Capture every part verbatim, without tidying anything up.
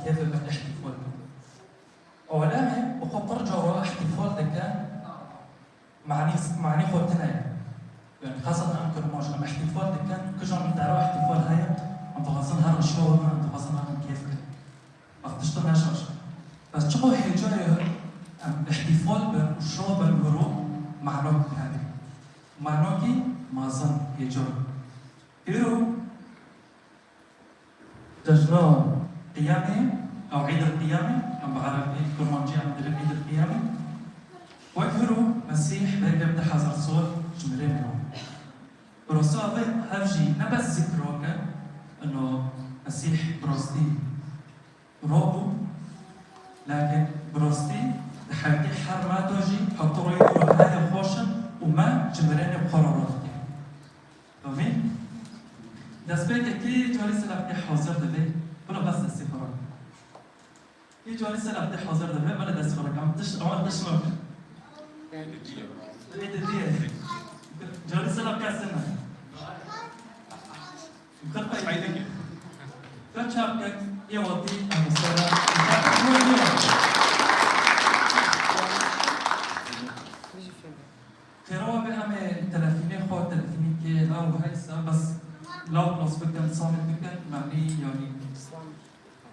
kêfê me îhtîfal bikin. Olemê bi xwe pir cara îhtîfal dikin, manî, manî xwe tune ye. Yani xeseten em Kirmanc em îhtîfal dikin, kijan dera îhtîfal heye, em dixwazin herin şoh bin, em dixwazin herin kêf bikin. Ev tişta ne şaş e. Bes çiqo hêca ye em îhtîfal bin û şoh bin hiro manok hebe. Manokî mezin hêca ye. Îro cejna Qiyamê, ew Îd el-Qiyamê, em bi erebî, kurmancî em dibin Îd el-Qiyamê. Wek hiro Mesîh berî vê bi du hezar sal ji mirinê re. Bi rastî ev, ev jî ne bes zikra ke, ino Mesîh bi rastî rabû, lakin bi rastî di heyatê her me de jî heta royê îro heye xweş in û me ji mirinê bi xwe re radike. Amîn. Destpêkê kî carî silaftê hazir dibe? Bila bes destê xwe rake. Kî carî silaftê hazir dibe? Bila destê xwe rake. Em tiş, ama tiş nakin. Ê didiye. Carî silav kes tune. Xirpey. Xirpey. Ka çap kek, ê watî, em mesela. Xêra we be, em ê telefînê xwe, telefînê kê, ew heysa, bes law nas bikin, samit bikin, me nî, yanî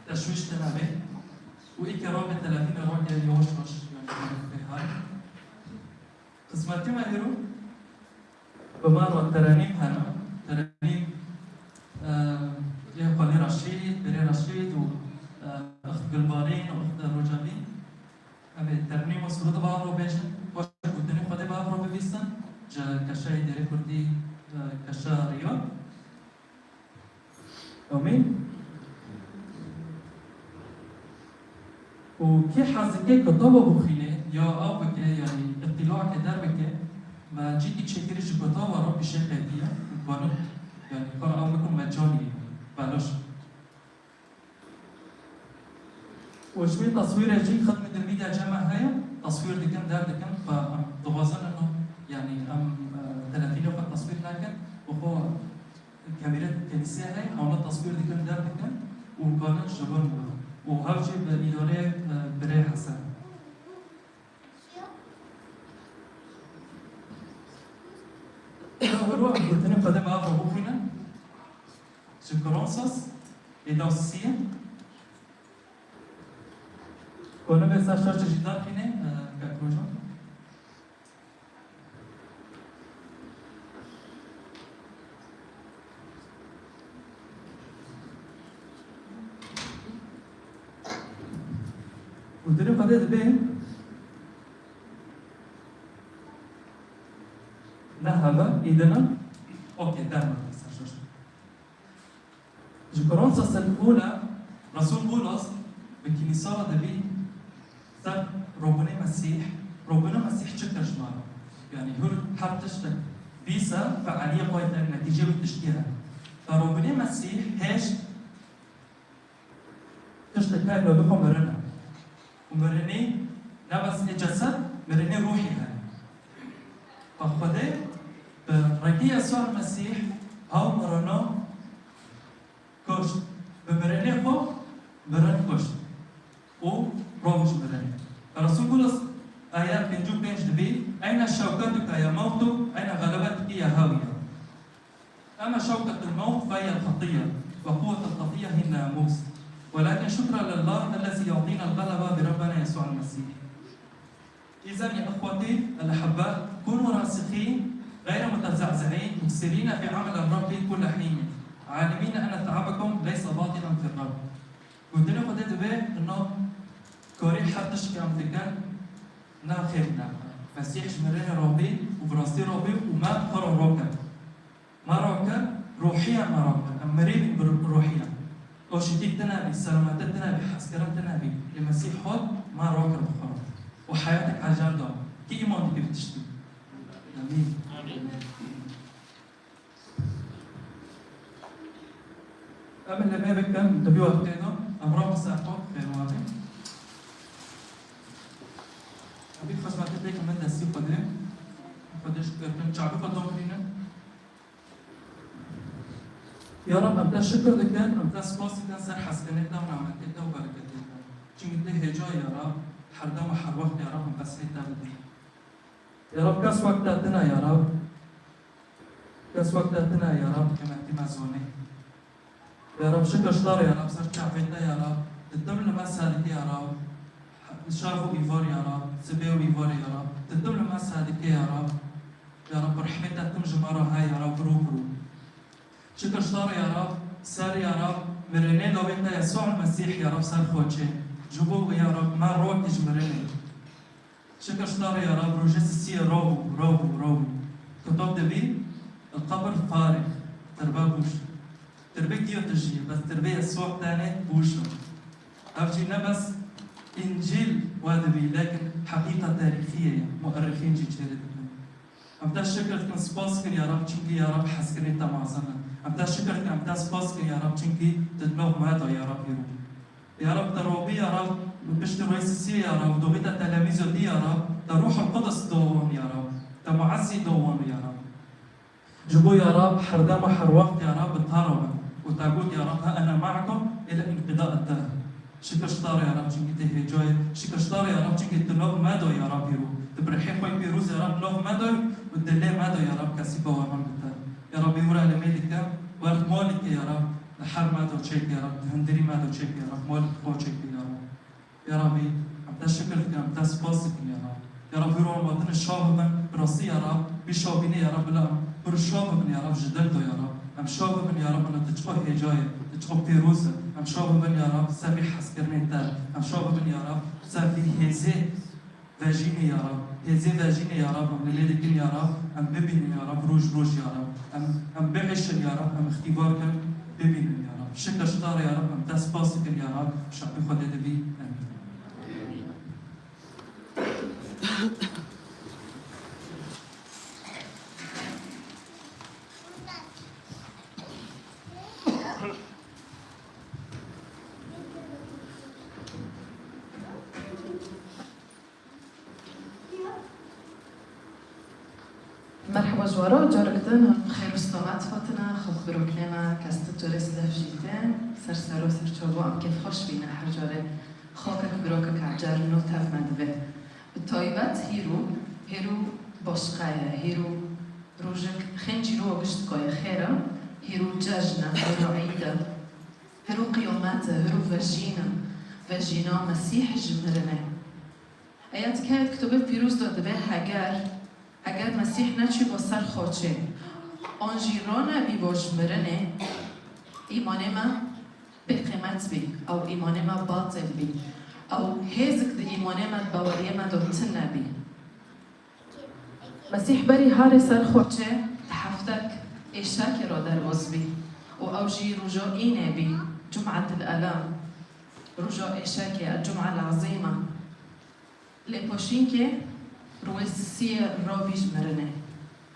teşwîş tune be. Û î ke rabe telefînê rake, yavaş yavaş, yanî, pê hay. Xizmetê me hêro, bi me re terenîm hene, terenîm, e, yê Xwelê Reşîd, Birê Reşîd û, e, Xt Gulbarîn û Xt Rocavîn. Em ê ternîma Sûrûdê bi ava bêjin, paşê gotinên Xwedê bi ava bibîstin, ji keşeyê Dêrê Kurdî, e, keşa Riyad. Amîn. Û kê hez dike kitaba bixwîne, ya ew bike, yanî îtîlakê derbike, me cîkî çêkirî ji kitaba re pîşê qediya, dikarin, yanî, xwe re ew bikin mecanî, belaş. Û ji vê teswîrê jî xidmê dilmî de cem me heye, teswîr dikin, derdikin, xwe em dixwazin ino, yanî em, e, telefînê xwe teswîr nekin, bi xwe kemîrê kenîsê heye, hewna teswîr dikin, derdikin û kanin ji bin bibin. Û ev jî bi îdareyê, e, birê Hesen. Ew roj gotinên Xwedê bi ava bixwînin. Ji Kolosas, êda siyê. Kolosê ser şaşê jî derxîne, e, kek rojan. Gotinên Xwedê dibê ne hebe, îdina. Okey, derman ser şaş. Ji Kolosas el-Ula, Resûl Pawlos bi Kînîsa re dibî ser robûnê Mesîh, robûna Mesîh çi kir ji me re? Yanî hûr her tiştek bîse, fealiyê xwe ye, netîcê wî tiştî ye. Fe robûnê Mesîh hêşt tiştek heye, li xwe mirin e. Û mirinê ne bes ê cesed, mirinê ruhî heye. Ve Xwedê bi rêkê Yesûa Mesîh hew mirina kuşt. Bi mirinê xwe mirin kuşt. Û roj mirinê. Resûl Pawlos ayet pêncî û pênc dibî, "Eyne şewketuke ya mewtu, eyne xelebetuke ya hewiye." أما شوكة الموت فهي الخطية، وقوة الخطية هي الناموس. ولكن شكرا لله الذي يعطينا الغلبة بربنا يسوع المسيح. إذن يا إخوتي الأحباء، كونوا راسخين، غير متزعزعين، مكثرين في عمل الرب كل حين، عالمين أن تعبكم ليس باطلا في الرب. Gotinê Xwedê dibê, ino, karê her tiştê em dikin, ne xêr ne. Mesîh ji mirinê rabî û bi rastî rabî û me xwe re rakir. Me rakir, ruhiyen me rakir. Em mirî bin bi ru-, ruhiyen. Aşitî tune bî, selameti tune bî, hezkirin tune bî. Lê Mesîh hat, me rakir bi xwe re. Û heyatek ecel da. Kî îman dike vî tiştî? Amîn. Amîn. Em ê lemê bikin, di vî wextê de, em rabin ser xwe, xêr hatî. Em vî xizmetê têkin bin destî Xwedê. Xwedê şikir bin, çavê xwe dan kirînin. Ya Reb, em te şikir dikin, em te spas dikin ser hezkirinê te û nîmetê te û bereketê. Her dem û her wext ya Rab em qesrê te bidin. Ya Rab kes wek te tine ya Rab. Kes wek te tine ya Rab, qîmetî me zonê. Ya Rab, şikir ji te re ya Rab, ser çavê te ya Rab, di tim li me sedikê ya Rab, li şav û îvar ya Rab, sibê û îvarê ya Rab, di tim li me sedikê ya Rab. Ya Rab, bi rehmê te tim ji me re he ya Rab, rû bi rû. Şikir ji te re ya Rab, ser ya Rab, mirinê lawê te Yesû el Mesîh ya Rab ser xwe çê. Ji bo ya Rab, me rokî ji mirinê. Şikir ji te re ya Rab, rojê sisiyê raw bû, raw bû, raw bû. Kitab dibî, el qebir farix, tirbe bûş. Tirbê giya tijî ye, bes tirbê Yesû tenê bûş e. Ev jî ne bes Încîl we dibî, lekin heqîqa tarîxiyê ye, muerrixîn jî çêrê dikin. Em te şikir dikin, spas dikin ya Rab, çimkî ya Rab hezkirinê te mezin e. Em te şikir dikin, em te spas dikin ya Rab, çimkî tu di nav me de ya Rab îro. Ya Rab, te rabî ya Rab, bi piştî rojê sisiyê ya Rab, doxî te telemîza dî ya Rab, te Ruhul Qudus da wan ya Rab, te muezzî da wan ya Rab. Ji bo ya Rab, her dem û her wext ya Rab, bi te re bin. Û te got ya Rab, ha ene me'akum île înqîda ed-dehr. Şikir ji te re ya Rab, çimkî tu hêca yî. Şikir ji te re ya Rab, çimkî tu nav me de ya Rab îro. Tu bi rihê xwe pîroz ya Rab nav me de û dilê me de ya Rab kesî bawermend bi te. Ya Rab, îro elimê dike, wer malîkê ya Rab, di her me de çêke ya Rab, di hundirî me de çêke ya Rab, malîk xwe çêke ya Rab. Ya Rabî, em te şikir dikin, em te spas dikin ya Rab. Ya Rab, îro em hatine şav bibin, bi rastî ya Rab, vî şavînê ya Rab, bila em pir şav bibin ya Rab, ji dil de ya Rab. Em şav bibin ya Rab, bila tu çiqo hêca yî, tu çiqo pîroz î. Em şav bibin ya Rab, ser vî hezkirinê te. Em şav bibin ya Rab, ser vî hêzê vejînê ya Rab. Hêzê vejînê ya Rab, em li lê dikin ya Rab, em bibînin ya Rab, roj roj ya Rab. Em, em biêşin ya Rab, em îxtîbar kin, bibînin ya Rab. Şikir ji te re ya Rab, em te spas dikin ya Rab, şapî Xwedê dibî. Emîn. Merheba ji we re, carek din em xêr û selamet hatine, xak biroknê me, kes tu carê sedef jî tên, ser ser û ser çava em kêfxweş bîne her carê xakek birokek ecer nû tev me dibe. Bi taybet hîro, hîro başqe ye, hîro rojek xêncî ro gişt kaye xêr e, hîro cejn e, hîro eyd e, hîro qiyamet e, hîro vejîn e, vejîna Mesîh ji mirinê. Eya dikeve di Kitobê Pîroz de dibe, heger, heger Mesîh neçûbû ser xaçê, an jî ranebîbû ji mirinê, îmanê me bêqîmet bî, ew îmanê me batil bî, ew hêzik di îmanê me, di baweriyê me de tune bî. Mesîh berî harê ser xaçê di heftek êşekê re derbas bî û ew jî roja înê bî, Cum'etil Elem, roja êşekê, El Cum'el Azîme. Lêpoşînkê rûyê sisiyê rabî ji mirinê.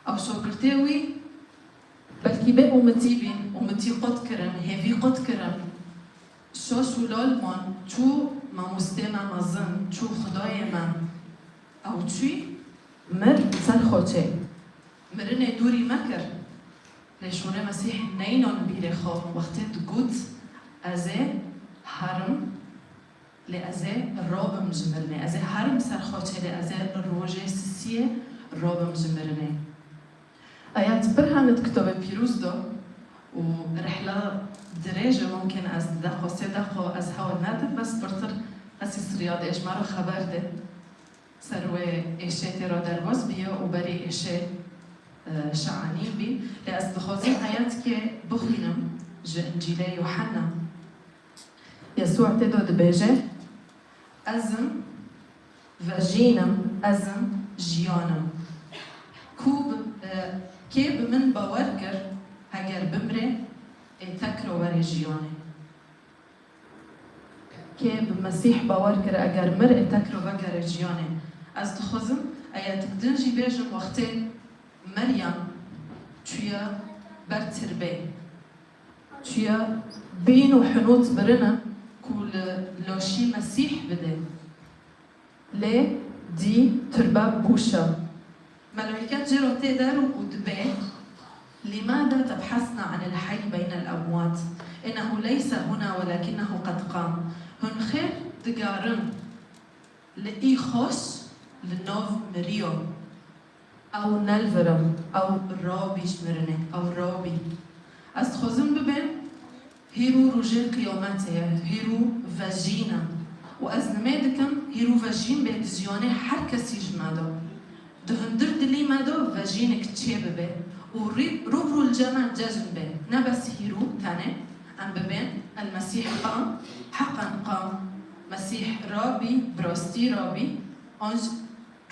Ew şagirtê wî belkî bê umitî bîn, umitî qut kirin, hêvî qut kirin. Şaş û lal man, çû mamostê me mezin, çû Xwedayê me. Ew çû mir ser xaçê. Mirinê dûrî me kir. Lê şûnê Mesîh neynan bîrê xwe wextê digot, ez ê herim. Lê ez ê robim ji mirinê. Ez ê herim ser xaçê, lê ez ê rojê sisiyê robim ji mirinê. Ayet pir hene di Kitobê Pîroz de û rihla dirêj e, mumkin ez di deqa sê deqa ez hewl nedim, bes pirtir qesî siriya dê ji me re xeber de. Ser wê êşê tê re derbas bîye û berî êşê, e, şeanî bî. Lê ez dixwazim ayetke bixwînim ji Încîlê Yuhanna. Yesû tê de dibêje, Ez im vejîn im, ez im jiyan im. Ku bi, e, kê bi min bawer kir, heger bimrê, ê tekro were jiyanê. Kê bi Mesîh bawer kir, eger mir, ê tekro vegere jiyanê. Ez dixwazim, eyetik din jî bêjim, wextê Meryem çûye ber tirbê. Çûye bîn û hinût birine ku li laşî Mesîh bide. Lê dî tirbe bûşe. Melûîket jê re tê der û dibê, لماذا تبحثن عن الحي بين الأموات؟ إنه ليس هنا ولكنه قد قام. Hûn xêr digarin. Li î xweş li nav miriyo. Ew ne li vir e, ew rabî ji mirinê, ew rabî. Ez dixwazim bibêm hîro rojê qiyametê ye, hîro vejîn e. Û ez nimê dikim hîro vejîn bê di jiyanê her kesî ji me de. Di hundir dilî me de vejînik çê bibe û rî-, rû bi rû li cem me cejn be. Ne bes hîro tenê, em bibên El Mesîh qam, heqen qam. Mesîh rabî, bi rastî rabî, an jî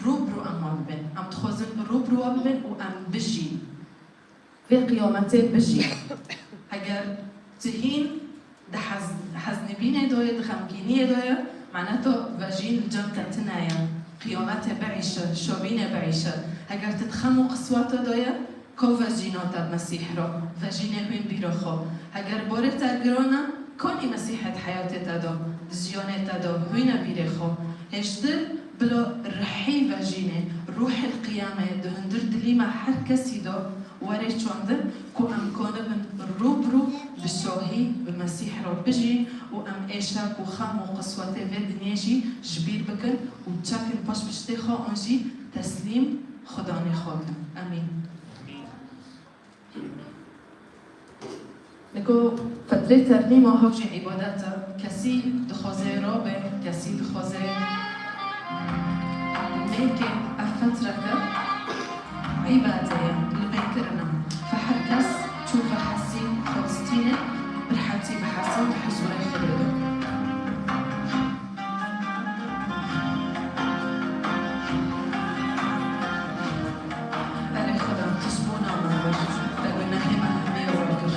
rû bi rû em wa bibên. Em dixwazin rû bi rû wa bibên û em bijîn. Vê qiyametê bijî. Heger tu hîn di hez-, heznibînê de ye, di xemgîniyê de ye, mane to vejîn li cem te tune ye. Qiyametê biîşe, şovînê biîşe. Heger tu di xem û qiswata de ye, ko vejîna te bi Mesîh re? Vejînê hûn bîra xwe. Heger borê te giran e, konî Mesîhê di heyatê te de, di jiyanê te de, hûne bîrê xwe. Hêştir bila rihî vejînê, ruhê qiyamê di hundir dilî me her kesî de, were çandin ku em kanibin rû bi rû bi şahî bi Mesîh re bijîn û em êşa ku xem û qiswetê vê dinyê jî ji bîr bikin û çakin paş piştê xwe an jî teslîm Xudanê xwe bikin. Emîn. Niko fetrê ternîma hewcê îbadet e. Kesî dixwaze rabe, kesî dixwaze mêke ev fetreke îbadê ye, li vê kirine. Fe her kes çû ve hesî xwe distîne, bi rehetî bi hesî di huzûrê Xwedê de. Erê Xuda, tu ji bona me bir, te gunehê me hemî rakir.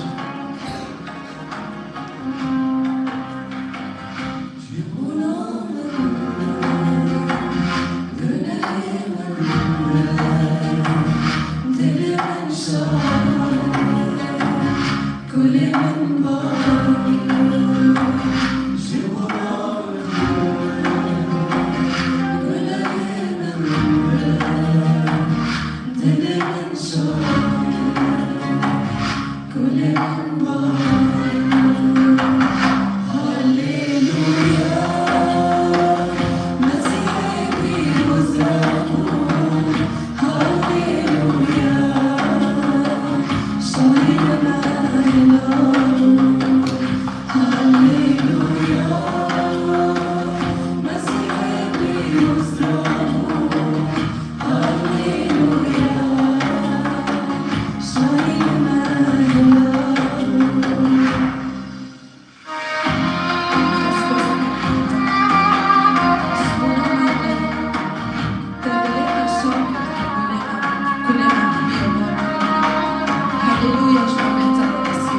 Haleluya, ji navê te Xuda.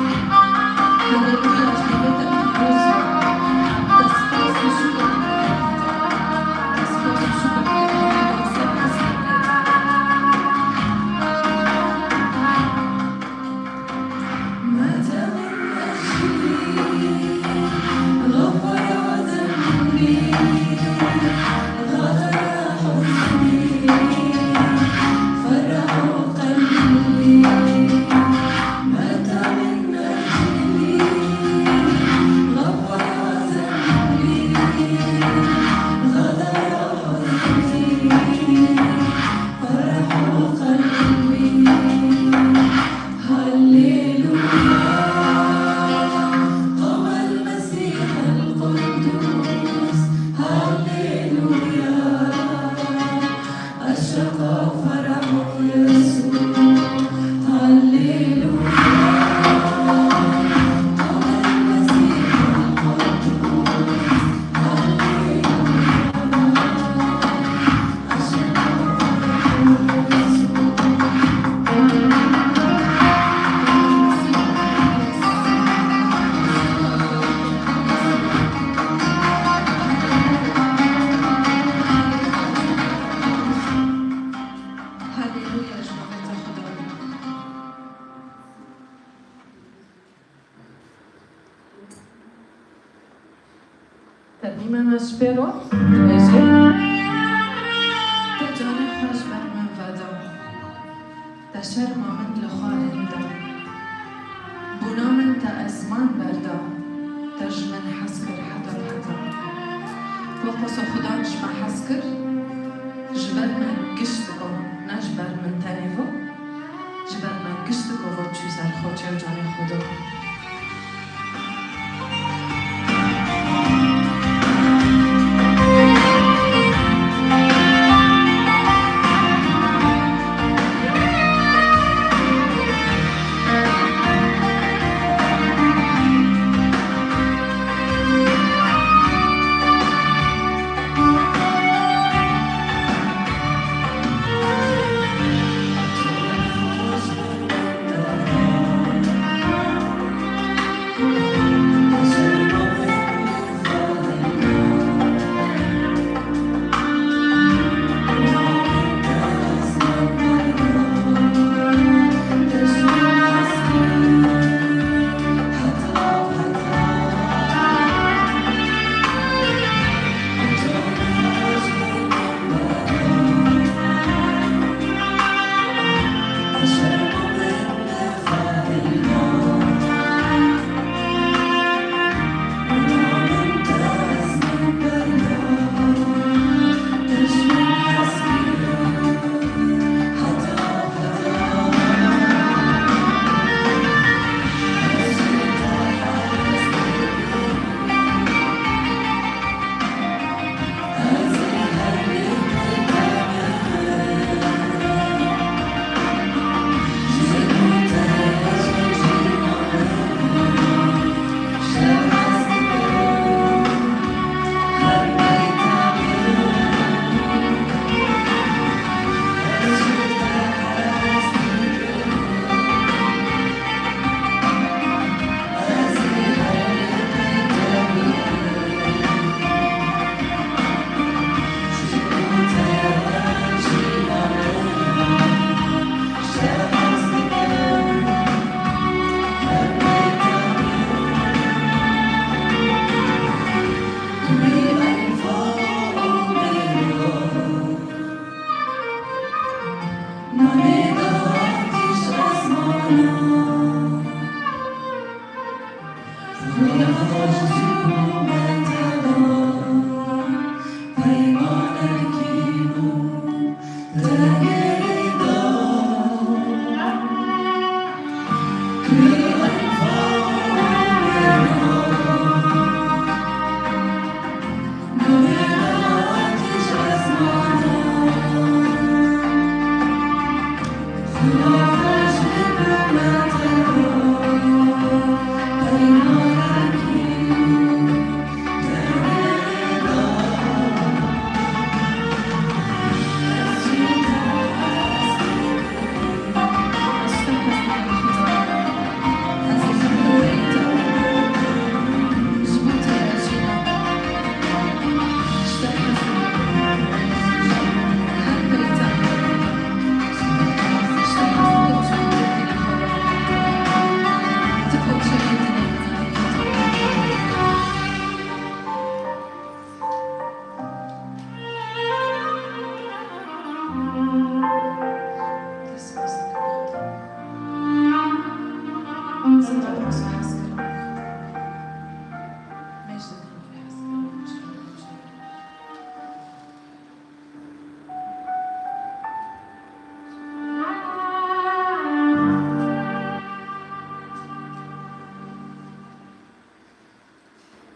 Ternîma me ji pê re dibêje: Tu canê xwe ji ber min veda, te şerma min li xwe hilda. Bona min te ezman berda, te ji min hez kir heta bi heta. Wekî Xudan ji me hez kir, ji ber me giştiko, ne ji ber min tenê bû, ji ber me giştiko çû ser xwe çê û canê xwe da.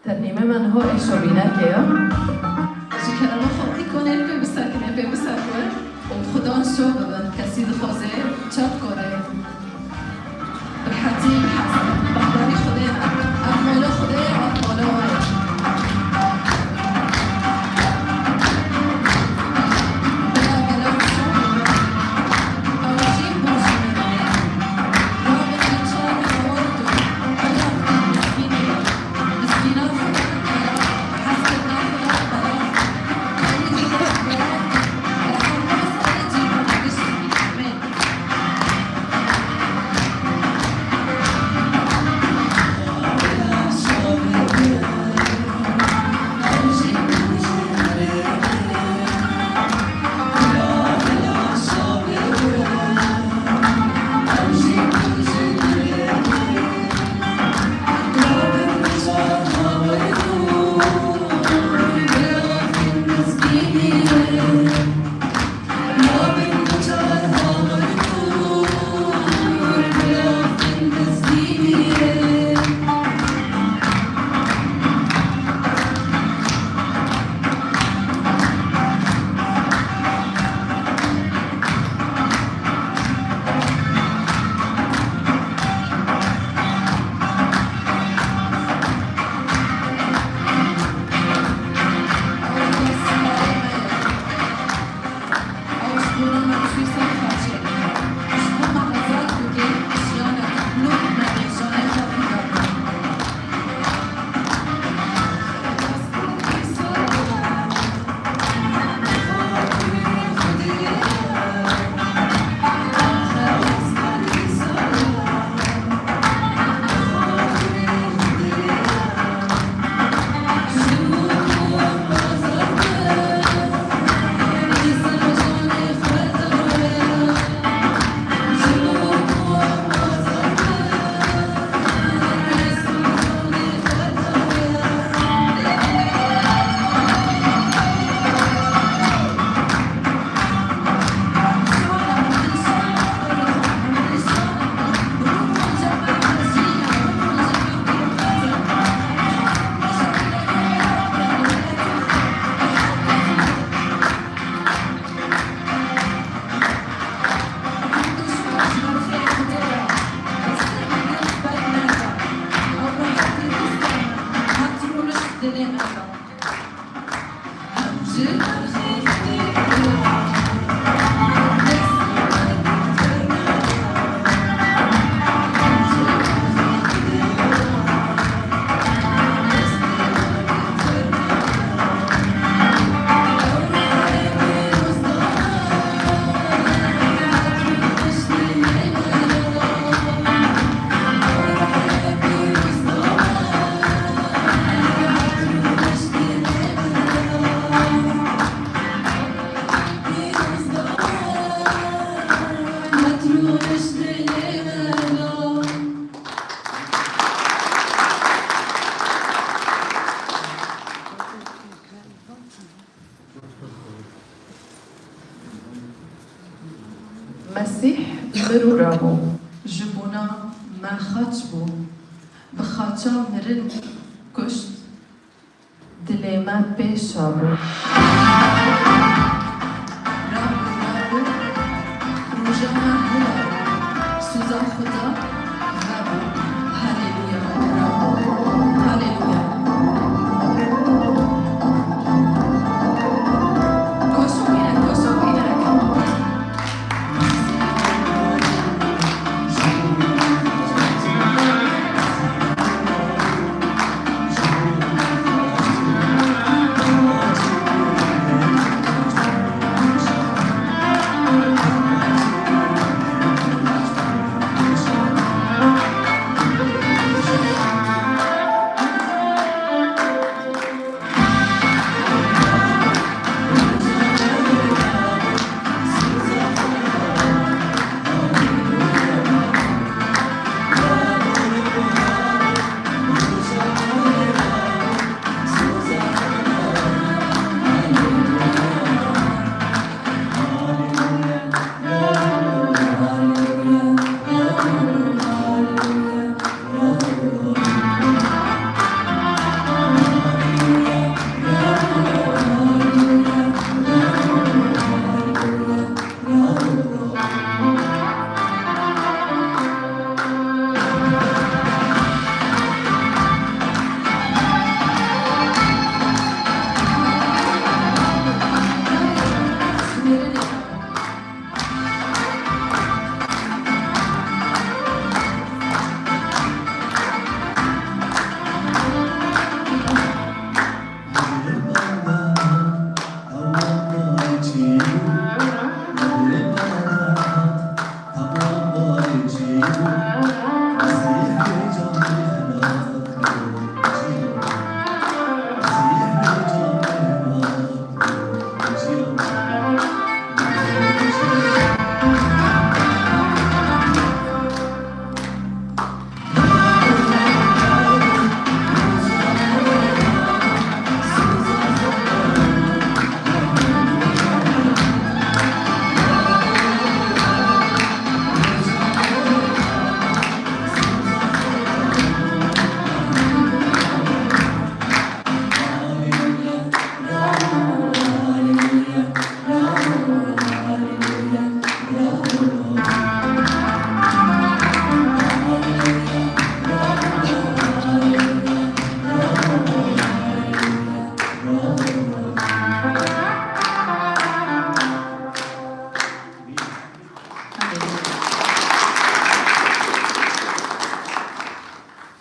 Ternîme me niho êşo bînekê ye. Ji kerema xwe îkonên pê bisekine, pê bisekine. Û xudan şo bibin, kesî dixwaze çap kode. Bi hetî, bi hesab, bexdarî Xwedê ye. Ev mala Xwedê ye, ev mala we ye. Bila, bila, ew jî bo jî min e. Rabin çar û ordu. Bila, bila, bila. Mesîh mir û rabû, ji bona me xaç bû, bi xaça mirin kuşt, dilê me pê şa bû. Rabû, rabû, roja me hela bû, soza Xuda vebû. Haleluya, rabû. Haleluya. Koşok înek, koşok înek.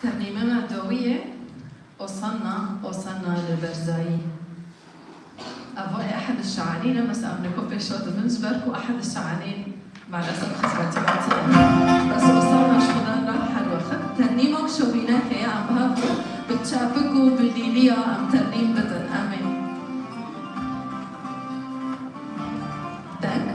Ternîme me dawî ye. Osanna, osanna li berzayî. Ev e ehed şairîn e, bes ev niko pêşa dibin, ji ber ku ehed şairîn maalesef xizmetî hatine. Bes osanna ji Xudan re her wext. Ternîma şewîneke ye, em bi hev re bi çepik û bi lîliya em ternîm bidin. Em ê deng.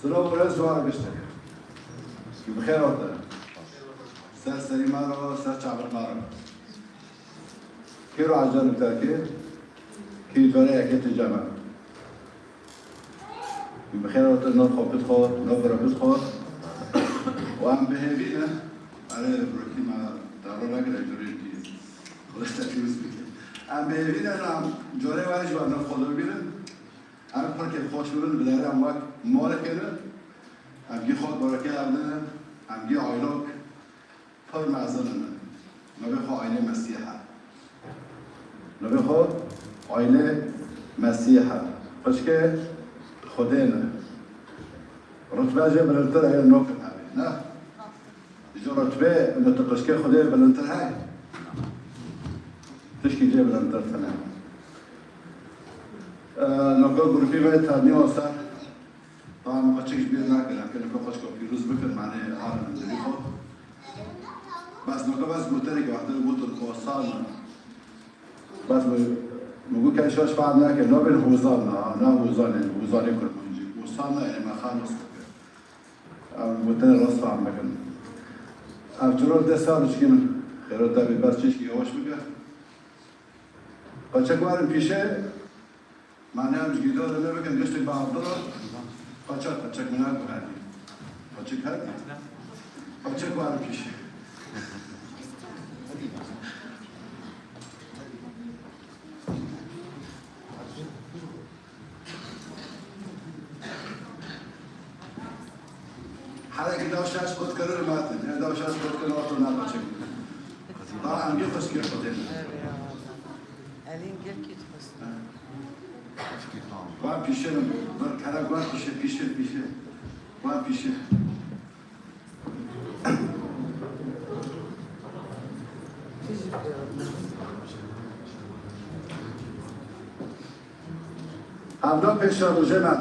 Silav û rêz ji wan re giştek. Bi xêr hatin. Ser serî me re, ser çavên me re. Kêro ecan û terkê, kî cara yekê tê cem me. Bi xêr hatin, nav xwe bidixwe, nav bira bidixwe. Û em bi hêvî ne, erê rokî me daro negire, curê jî Xwedê te pîroz bike. Em bi hêvî ne, em carê we jî we nav xwe de bibînin. Em pir kêfxweş bibin, bi derê em wek malekê ne. Em gî xwe barekê ev ne, em gî aylok. Pir mezin in. Navê xwe Aîlê Mesîh e. Navê xwe Aîlê Mesîh e. Qişkê Xwedê ne. Rutbe jê bilindtir heye, nokin hevê. Ne? Ji rutbê, ino tu qişkê Xwedê bilindtir heye? Tişkî jê bilindtir tune. Ee, noka grûpî me ternî ser. Tamam, qeçek ji bîr nakin, em kene xwe xweşka pîroz bikin, manê harin dilî xwe. Bes noka bes goterek wextê gotin Osana. Bes min, min got, ken şaş fehm nake, nabên Hozana, ha, na Hozanê, Hozanê Kurmancî. Osana, ê me xalos bike. Em gotine rast fehm bikin. Ev çiro dê ser biçkînin. Xêro te bê, bes çişkî yavaş bike. Qeçek werin pîşe, Mane em ji gîdar re nebikin, giştek bi Abdullah. Qaçak, qaçak min neguherî. Qaçak her. Qaçak war pîşe. Hele ki daw şaş kot kero matin. Ya daw şaş kot kero matin, ne qaçak. Daha hangi fıskı kotin? Elin gel ki. Wan pîşe min, ber kara wan pîşe, pîşe, pîşe. Wan pîşe. Hevna pêşerojê me.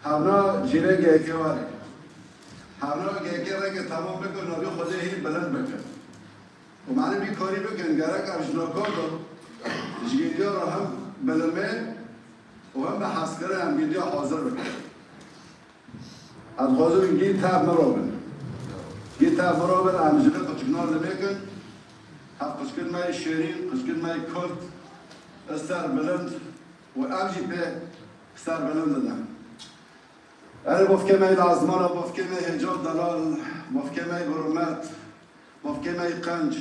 Hevna cîrê geyekê warê. Hevna geyekê rengê temam bike, navê Xwedê hîn bilind bike. Û mane bî karî bikin, gerek ev ji nokar de ji gêdiya re hem bilimê û hem bi hezkirin em gêdiya hazir bikin. Ez dixwazim gî tev mirov bin. Gî tev mirov bin, em ji vê qicikna limê kin. Hev qicikên me yê şêrîn, qicikên me yê kurt, ser bilind û ev jî pê ser bilind in. Erê bofkê me yê lazmana, bofkê me yê hêca delal, bofkê me yê bi rûmet, bofkê me yê qenc.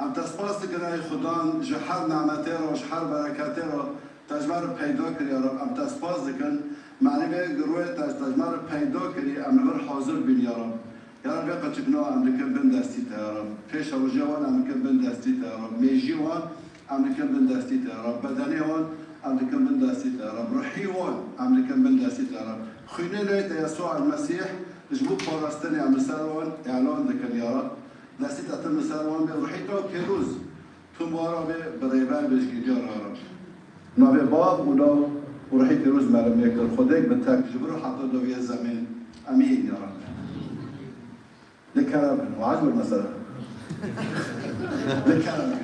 Em te spas dikin ey Xudan ji her nemetê re, ji her bereketê re te ji me re peyda kir ya Reb. Em te spas dikin. Mane vê girûyê te, te ji me re peyda kirî, em li vir hazir bîn ya Reb. Ya Reb vê qeçikna em dikin bin destî te ya Reb. Pêşerojê wan em dikin bin destî te ya Reb. Mêjî wan em dikin bin destî te ya Reb. Bedenê wan em dikin bin destî te ya Reb. Ruhî wan em dikin bin destî te ya Reb. Xwînê lê te Yesûa El Mesîh ji bo parastinê em li ser wan îlan dikin ya Reb. Destî te tim li ser wan bê, ruhî te pîroz, tim wara bê, bi rêber bê ji gîdiya re ya Reb. Navê Bav û Law û Ruhî Pîroz me re mêkir. Xwedêk bi tek ji vir heta doviya zemîn. Emîn ya Reb. Li kerem bin, wac bir mesele. Li kerem bin.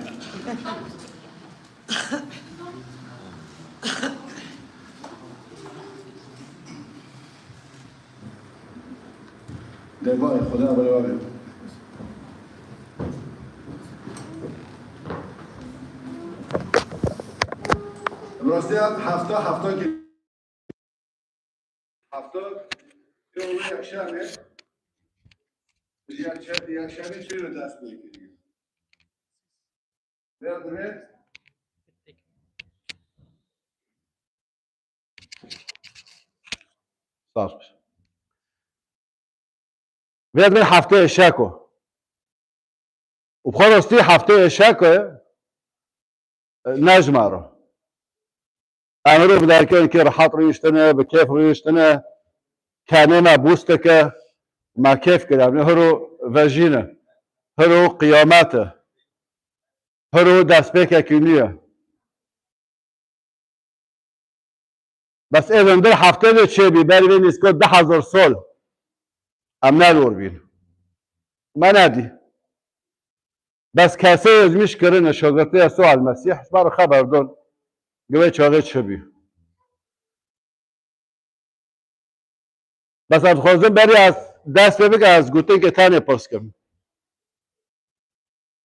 Dê bay, Xuda bi rêwa be. Bi rastî ya hefta, hefta ki hefta, yol yekşemê, yekşe-, yekşemê çi dest pê kiriye? Vê divê Saz. Vê divê hefteyê şeko. Û bi xwe rastî hefteyê şeko, e, nejmaro. Em ro bi derkên kê rehat rûyiştine, bi kêf rûyiştine, kenê me bûsteke, me kêf kir. Em hiro vejîne, hiro qiyamet e, hiro destpêkekî nû ye. Bes ê vindir heftê de çêbî, berî vê nîska du hezar sal em ne dor bîn. Me nedî. Bes kesê ezmîş kirine şagirtê Yesû el-Mesîh, ji ber xeber don, gi vê çaxê çi bî. Bes ez dixwazim berî ez dest pê bikim, ez gotinkê tenê pirs kim.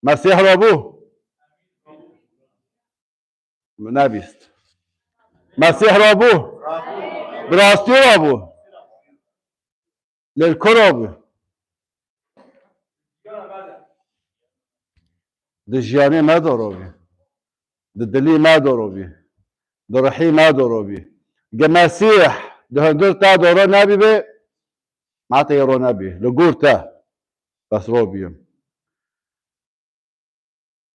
Mesîh rabû? Min nebîst. Mesîh rabû? Bi rastî rabû. Lê li ku rabû? Di jiyanê me de robî. Di dilî me de robî. Di rihî me de robî. Ge Mesîh di hundir te de ro nebî bê, ma te yê ro nebî. Li gor te. Bes robî.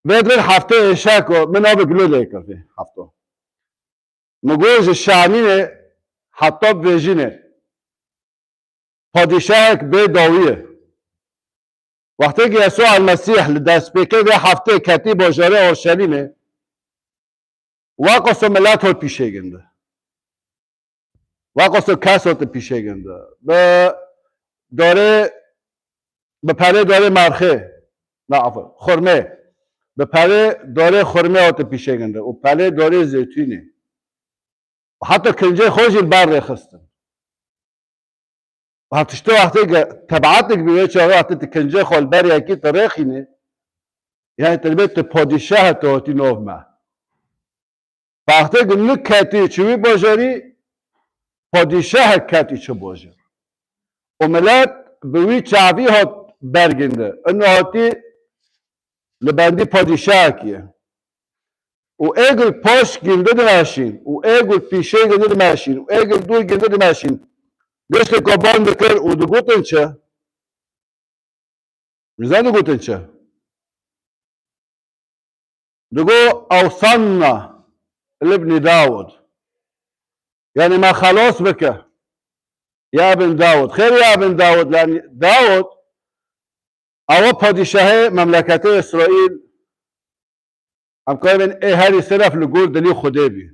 Vê dir heftê êşek o, min navê Gulê lê kir vê hefto. Min got ji şanînê heta vêjînê padîşahek bê dawî ye. Wextê ki Yesû el-Mesîh li destpêkê vê heftê ketî bajarê Orşelîmê, weqaso milet hot pîşê gindi. Weqaso kes hot pîşê gindi. Bi darê, bi perê darê merxê, na, afir, xurmê. Bi perê darê xurmê hot pîşê gindi. Û perê darê zeytûnê. Heta kincê xwe jî li ber rêxistin. Ev tiştê wextê ke tebiatek bi wê çaxê wextê tu kincê xwe li ber yekî tu rêxînî, yani tu dibê tu padîşah tu hatî nav me. Wextê ku nu ketî çi wî bajarî, padîşahek ketî çi bajar. Û milet bi wî çavî hat berginde. Ino hatî li bendî padîşahekî ye. Û ê gul paş gindi dimeşîn, û ê gul pîşê gindi dimeşîn, û ê gul dûr gindi dimeşîn. Giştê ku ban dikir û digutin çi? Nizan digutin çi? Digo, "Ewsanna libnî Dawud." Yani me xelas bike. Ya bin Dawud. Xêr ya bin Dawud. Yani Dawud, ewa padîşahê memleketê Îsraîl, em karibin ê herî siref li gor dilî Xwedê bî.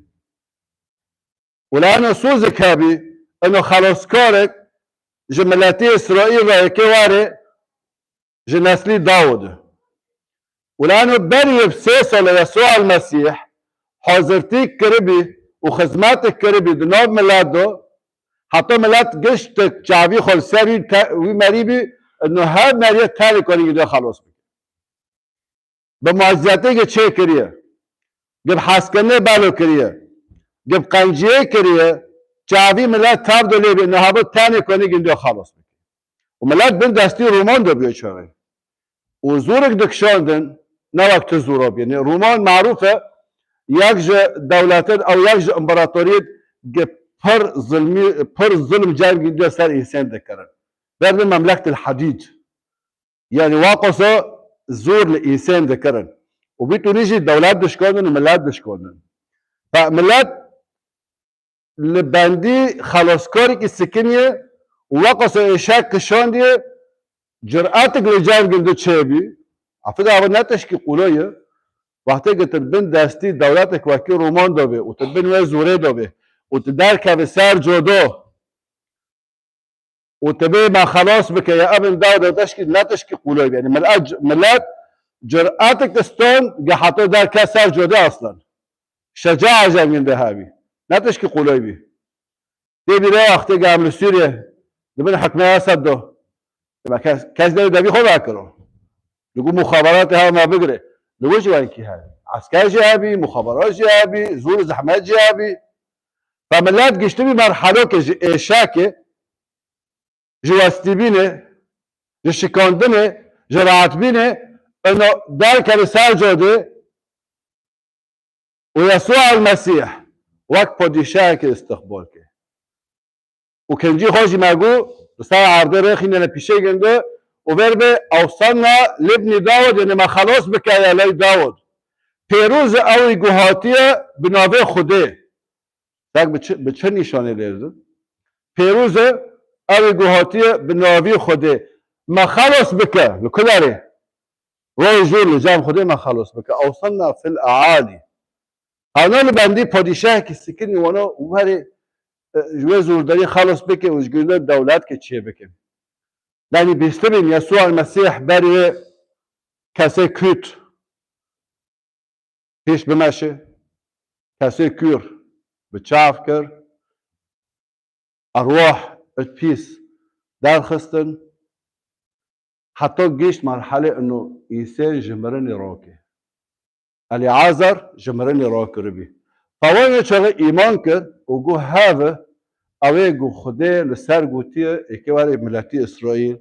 Û lano sozek hebî, ino xeloskarek ji miletê Îsraîl re yekê were ji neslî Dawud e. Û lano berî bi sê sala Yesû el-Mesîh hazirtî kiribî û xizmetek kiribî di nav milet de, heta milet giştek çavî xwe li ser wî te-, wî merî bî, ino her meriye tenê karî de xelos bike. Bi mucizatê ki çêkiriye, ki bi hezkirinê belo kiriye, ki bi qenciyê kiriye, çavî milet tev de lê bê, niha bi tenê konî gindiyo xelos bike. Û milet bin destî Roman de biyo çaxê. Û zorek dikişandin, ne wek tu zora bî. Yani Roman marûf e, yek ji dewletin, ew yek ji împaratoriyêt ki pir zilmî, pir zilm cem gindiyo ser însan dikirin. Berdin memlektil hedîd. Yani waqasa zor li însan dikirin. Û vî tûnî jî dewlet dişkandin û milet dişkandin. Fe milet li bendî xelaskarikî sikiniye û waqasa êşek kişandiye, curatik li cem gindu çêbî. Afid ava ne tişkî qulay ye. Wextê ki tu bin destî dewletek wekî Roman de bê û tu bin wê zorê de bê û tu derkevî ser codo, û tu bê me xelas bike ya evin daw de teşkî ne teşkî qulay bî. Yani milet, milet curatek distan ge heta derke ser code aslan. Şeca ecem ginde hebî. Ne teşkî qulay bî. Tê bîre wextê ge em li Sûriye dibin hikme Esed do. Dema kes, kes derê devî xwe vekiro. Digo muxaberatê hev me bigire. Digo jî wekî hebî. Esker jî hebî, muxaberat jî hebî, zor û zehmet jî hebî. Fe milet giştibî merhelokê ji êşekê, ji westîbînê, ji şikandinê, ji rahatbînê, ino derkeve ser codê û Yesûa el-Mesîh wek padîşahekê îstiqbal ke. Û kincî xwe jî me got, li ser erdê rêxîne li pîşê ginde û ver be, "Ewsanna libnî Dawud", yani me xelas bike ya lay Dawud. Pêroz e ew ê ku hatiye bi navê Xwedê. Tek bi çi, bi çi nîşanê lê didin? Pêroz e ew ê ku hatiye bi navî Xwedê. Me xelas bike, li ku derê? Roy jûr li cem Xwedê me xelas bike. Ewsanna fil ealî. Hana li bendî padîşahekî sikinî wana û herê, e, ji wê zordarî xelas bike û ji gundê dewletkê çê bike. Yanî bîstibîn Yesûa Mesîh berê kesê kût pêş bimeşe, kesê kûr bi çav kir, erwah id pîs derxistin, heta gihîşt merhelê ino însên ji mirinê rake. Elîazar ji mirinê rakiribî. Pawayê çaxê îman kir û got, heve, ew ê ku Xwedê li ser gotiye, êkê were miletî Îsraîl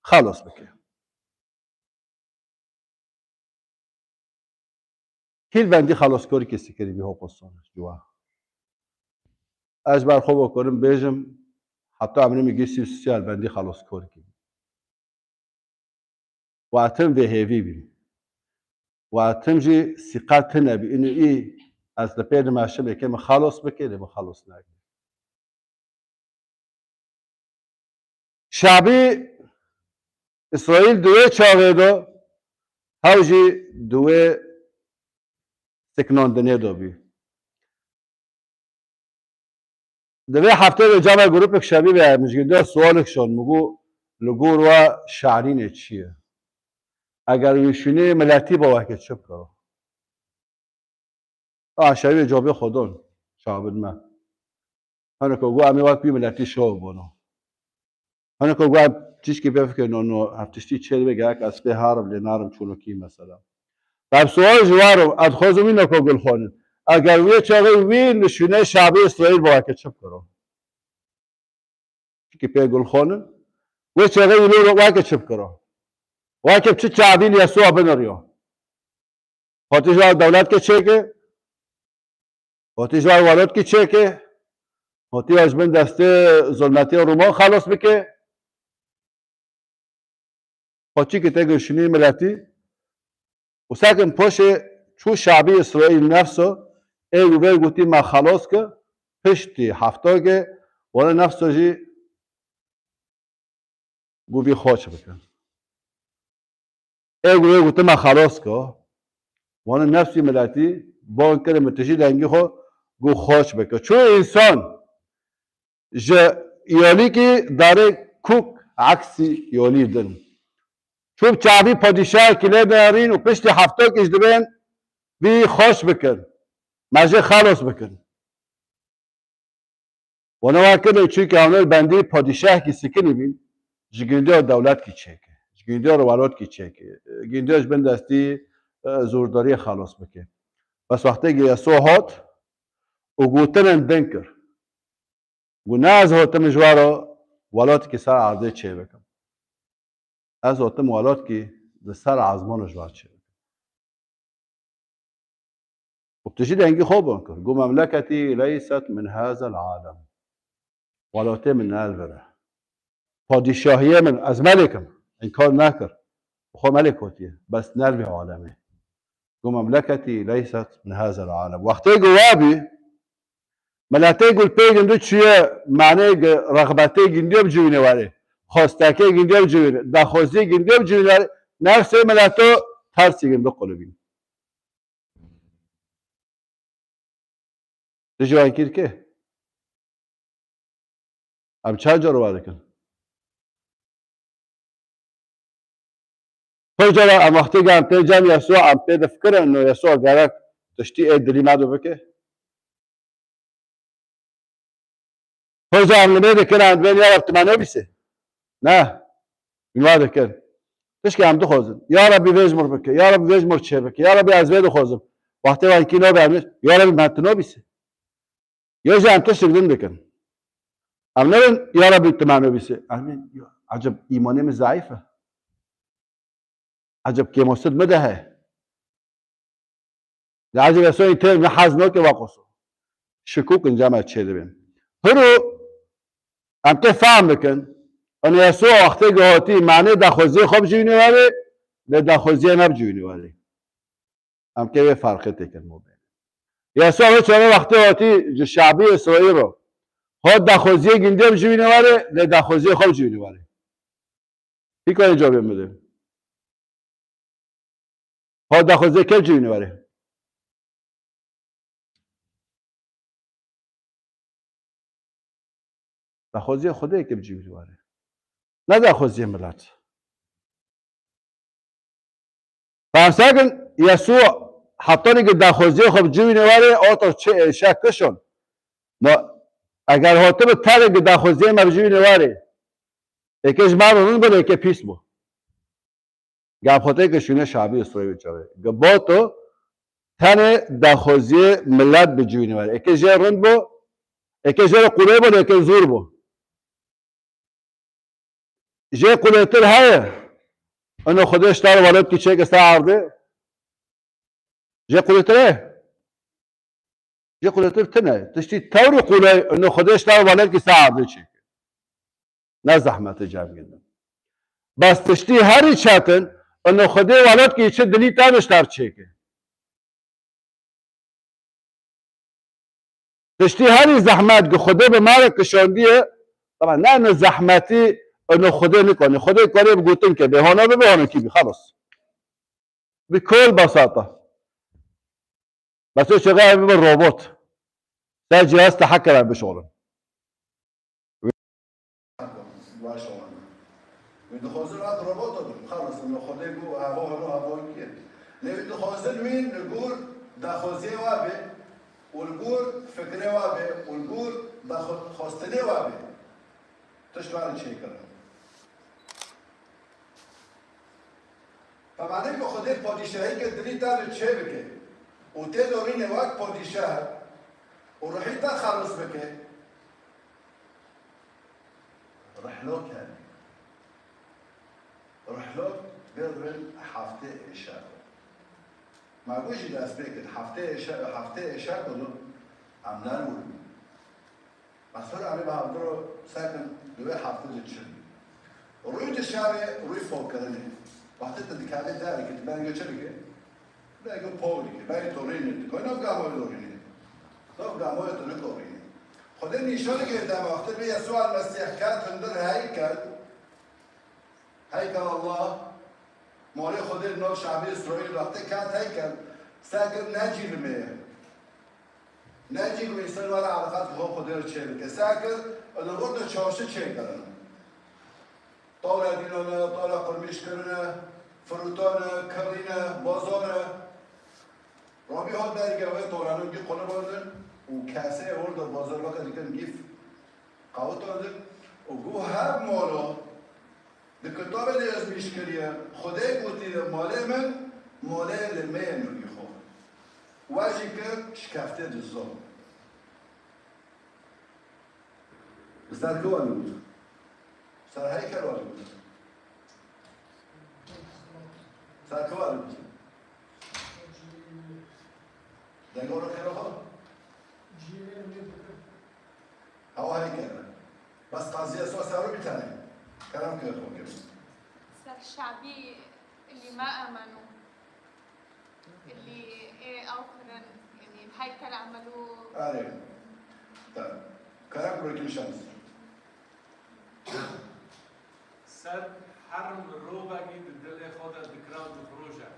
xelas bike. Kî li bendî xelaskorikê sikirî bî hopostan ciwa? Ez ber xwe bikarim bêjim, heta emrê min gihîşt sî û sê sal bendî xelaskorikê bî. Û etim vê hêvî bî. Û etim jî sîqet tune bî. Înû î ez li pê dimeşim, êkê min xelas bike, lê min xelas neke. Şabî Îsraîl di wê çaxê de, hew jî di wê siknandinê de bî. Di vê heftê de cama grûpek şabî ve min ji gindiya sualek şand, min got, li gor we şarînê çi ye? Eger wî şûnê miletî ba weke çi bikiro? A şevê cobê xwe don, şabin me. Hinek got, em ê wek wî miletî şew bûno. Hinek got, em tişkî pê fikirno, no, ev tiştî çê dibe, gerek ez pê herim, lê narim çûnokî mesela. Em sual ji wan re, ez dixwazim wî neko gul xwanin. Eger wê çaxê wî li şûnê şabê Îsraîl ba weke çi bikiro? Çikî pê gul xwanin. Wê çaxê wî lê weke çi bikiro? Weke çi çavî li Yesûa biniriyo? Hatî ji wan dewletkê çêke, hatî ji wan welotkî çêke, hatî wan ji bin destê zulmetê Roman xelas bike. Xwe çîkî tê girşînî miletî û sekin poşê çû şabî Îsraîl nefso ê wî vê gotî me xelas ke, piştî heftagê wana nefso jî got vî xaç bikin. Ê got, ê got, me xelas kir. Wana nefsî miletî ban kirin bi tijî dengî xwe got xaç bike. Çû însan ji yolîkî darê kûk eksî yolî din. Çû bi çavî padîşahekî lê derîn û piştî heftakî ji dibên vî xaç bikin. Me jê xelas bikin. Wana wa kirin, çunke hewner bendî padîşahkî sikinî bîn, ji gindiya dewletkî çêke, ji gindiya welotkî çêke, gindiya ji bin destî, e, zordariyê xelas bike. Bes wextê Yesû hat û gotinan din kir. Got, ne ez hatim ji we re welotkî ser erdê çêbikim. Ez hatim welotkî li ser ezmana ji we çêbikim. Û tu jî dengî xwe ban kir. Got, memleketî leyset min hazel alem. Welatê min ne li vir e. Padîşahiyê min, ez melek im. Înkar nekir. Xwe melek gotiye. Bes ne li vê alemê. Got, memleketî leyset min hazel alem. Wextê ku we bî, miletê ku li pê gindu çûye, manê gi-, rexbetê gindiyo bi civînê werê. Xwestekê gindiyo bi civînê. Daxwaziyê gindiyo bi civînê werê. Nefsê mileto tersî gindu qulibîn. Dijî wan kî dike? Em çend car wan dikin? Pir cara em wextê em tê cem Yesûa em pê difikirin, no Yesûa gerek tiştî ê dilî me do bike. Pir cara em li vê dikin, em dibên ya Reb tu me nobîse. Ne. Hûn wa dikin. Tişkî em dixwazin. Ya Rebî vê ji mir bike. Ya Rebî vê ji mir çê bike. Ya Rebî ez vê dixwazim. Wextê wan kî nabe em, ya Rebî me tu nobîse. Ya jî em tiştek din dikin. Em nebin, ya Rebî tu me nobîse. Em ê, ya, eceb îmanê min zeîf e. Eceb kêmosit mi de heye. Li ecebê soyê tê ne hez nake va qoso. Şikûk inca me çê dibên. Hiro em tê fehm bikin. Ene Yesûa wextê ku hatî manê daxwaziyê xwe bicivînê werê, lê daxwaziyê me bicivînê werê. Em kê wê ferqê têkin mobê. Yesûa wê çare wextê hatî ji şabî Îsraîl ro. Hat daxwaziyê gindê bicivînê werê, lê daxwaziyê xwe bicivînê werê. Hîkayê cavê min de. Ha daxwazê kev civînê were. Daxwazê Xwedê kev civînê were. Ne daxwaziyê milet. Fehm sekin, Yesû hetanî ki daxwaziyê xwe bi civînê warê, oto çi êşe kişon. Ma eger hatibi tenê ki daxwaziyê me bi civînê warê, êkê ji me re rind bû, êkê pîs bû. Gel xwe tê ki şûne şabî Îsraîlê çawe. Giboto tenê daxwaziyê milet bi civînê warê. Êkê jê rind bû, êkê jê re qûlê bû, êkê zûr bû. Jê qulêtir heye. Ino Xwedê ji tar welatkî çêke ser erdê. Jê qulêtir heye. Jê qulêtir tine. Tiştî tewrî quley, ino Xwedê ji tar welatkî ser erdê çêke. Ne zehmetê cem gindin. Bes tiştî herî çetin, ino Xwedê welatkî çi dilî te ji tar çêke. Tiştî herî zehmet ku Xwedê bi me re kişandiye, taban ne ino zehmetî ino Xwedê nikanî. Xwedê karê bi gotin ke, bêhana bibe, hanekî bî, xelas. Bi kol basata. Bes o çaxê bibe robot. Ser cihaz te heke bişolin. Baş olan. Wî dixwazin hat robot bin. Xalis, ino Xwedê got, hava hano hava kir. Lê wî dixwazin wî li gor daxwaziyê wa be, û li gor fikrê wa be, û li gor daxwastinê wa be. Tişt wa çêkirin. Pemanê ku Xwedê padîşahî ke dilî te li çê bike û tê dorîne wek padîşah û ruhî te xelis bike, Rihlok hene. Rihlok bêdibin heftê êşa ku. Ma got jî dest pê kir, heftê êşa, heftê êşa ku em nerûrin. Mesela em ê bi hevdiro sekin di wê heftê de çi bî? Rûy dişarê, rûy fokirinê. Wextê tu dikevê derê, tu berê çi dikê? Belkî pol dike, belkî torînê dike. Nav gamoyê dorînê. Nav gamoyê tu nikorînê. Xwedê nîşanê ke dema wextê bê Yesûa Mesîh ket hundir heykel. Heykel Allah. Malê Xwedê nav şabê Îsraîl wextê ket heykel. Sekir necî limê. Necî limê ser were eleqat xwe Xwedê re çêbike. Sekir, li rû de çarşi çêkirin. Tawle dînane, tawle qurmîş kirine, firûtane, kirîne, bazare. Rabî hat derge wê tawlane gî qulibandin û kesê orada bazar veke dikin gîf qawitandin û got her mala di kitabê de yazmîş kiriye, Xwedê gotiye malê min, malê limê min gî xwe. We jî kir şikeftê dizan. Li ser ku wan gotin? Ser heykel wan gotin? Ser ku wan gotin? Dengora xêra xwe? Hewa heykel. Bes qazî Yesûa ser wî bî tenê. Kerem kir xwe kir. Ser şabî lî me emenu. Li ê ew kirin, yanî heykel emelû. Erê. Te. Kerem kir, wekî şans. Ser her mirovekî di dilê xwe de dikira difiroje.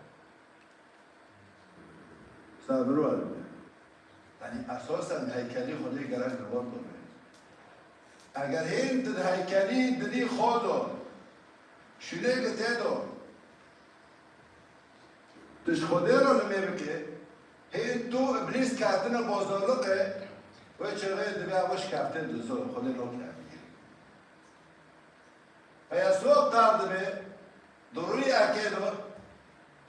Ser mirovekî. Yanî esasen heykelî Xwedê gerek li wan bibe. Eger hên di heykelî dilî xwe de şûnê li tê de, tu ji Xwedê re limê bike, hê tu Îblîs ketine bozorliqê, wê çaxê dibe ew şikeftê dizan, Xwedê nokevî. Heya Yesûa qal dibe, di rûyekê de,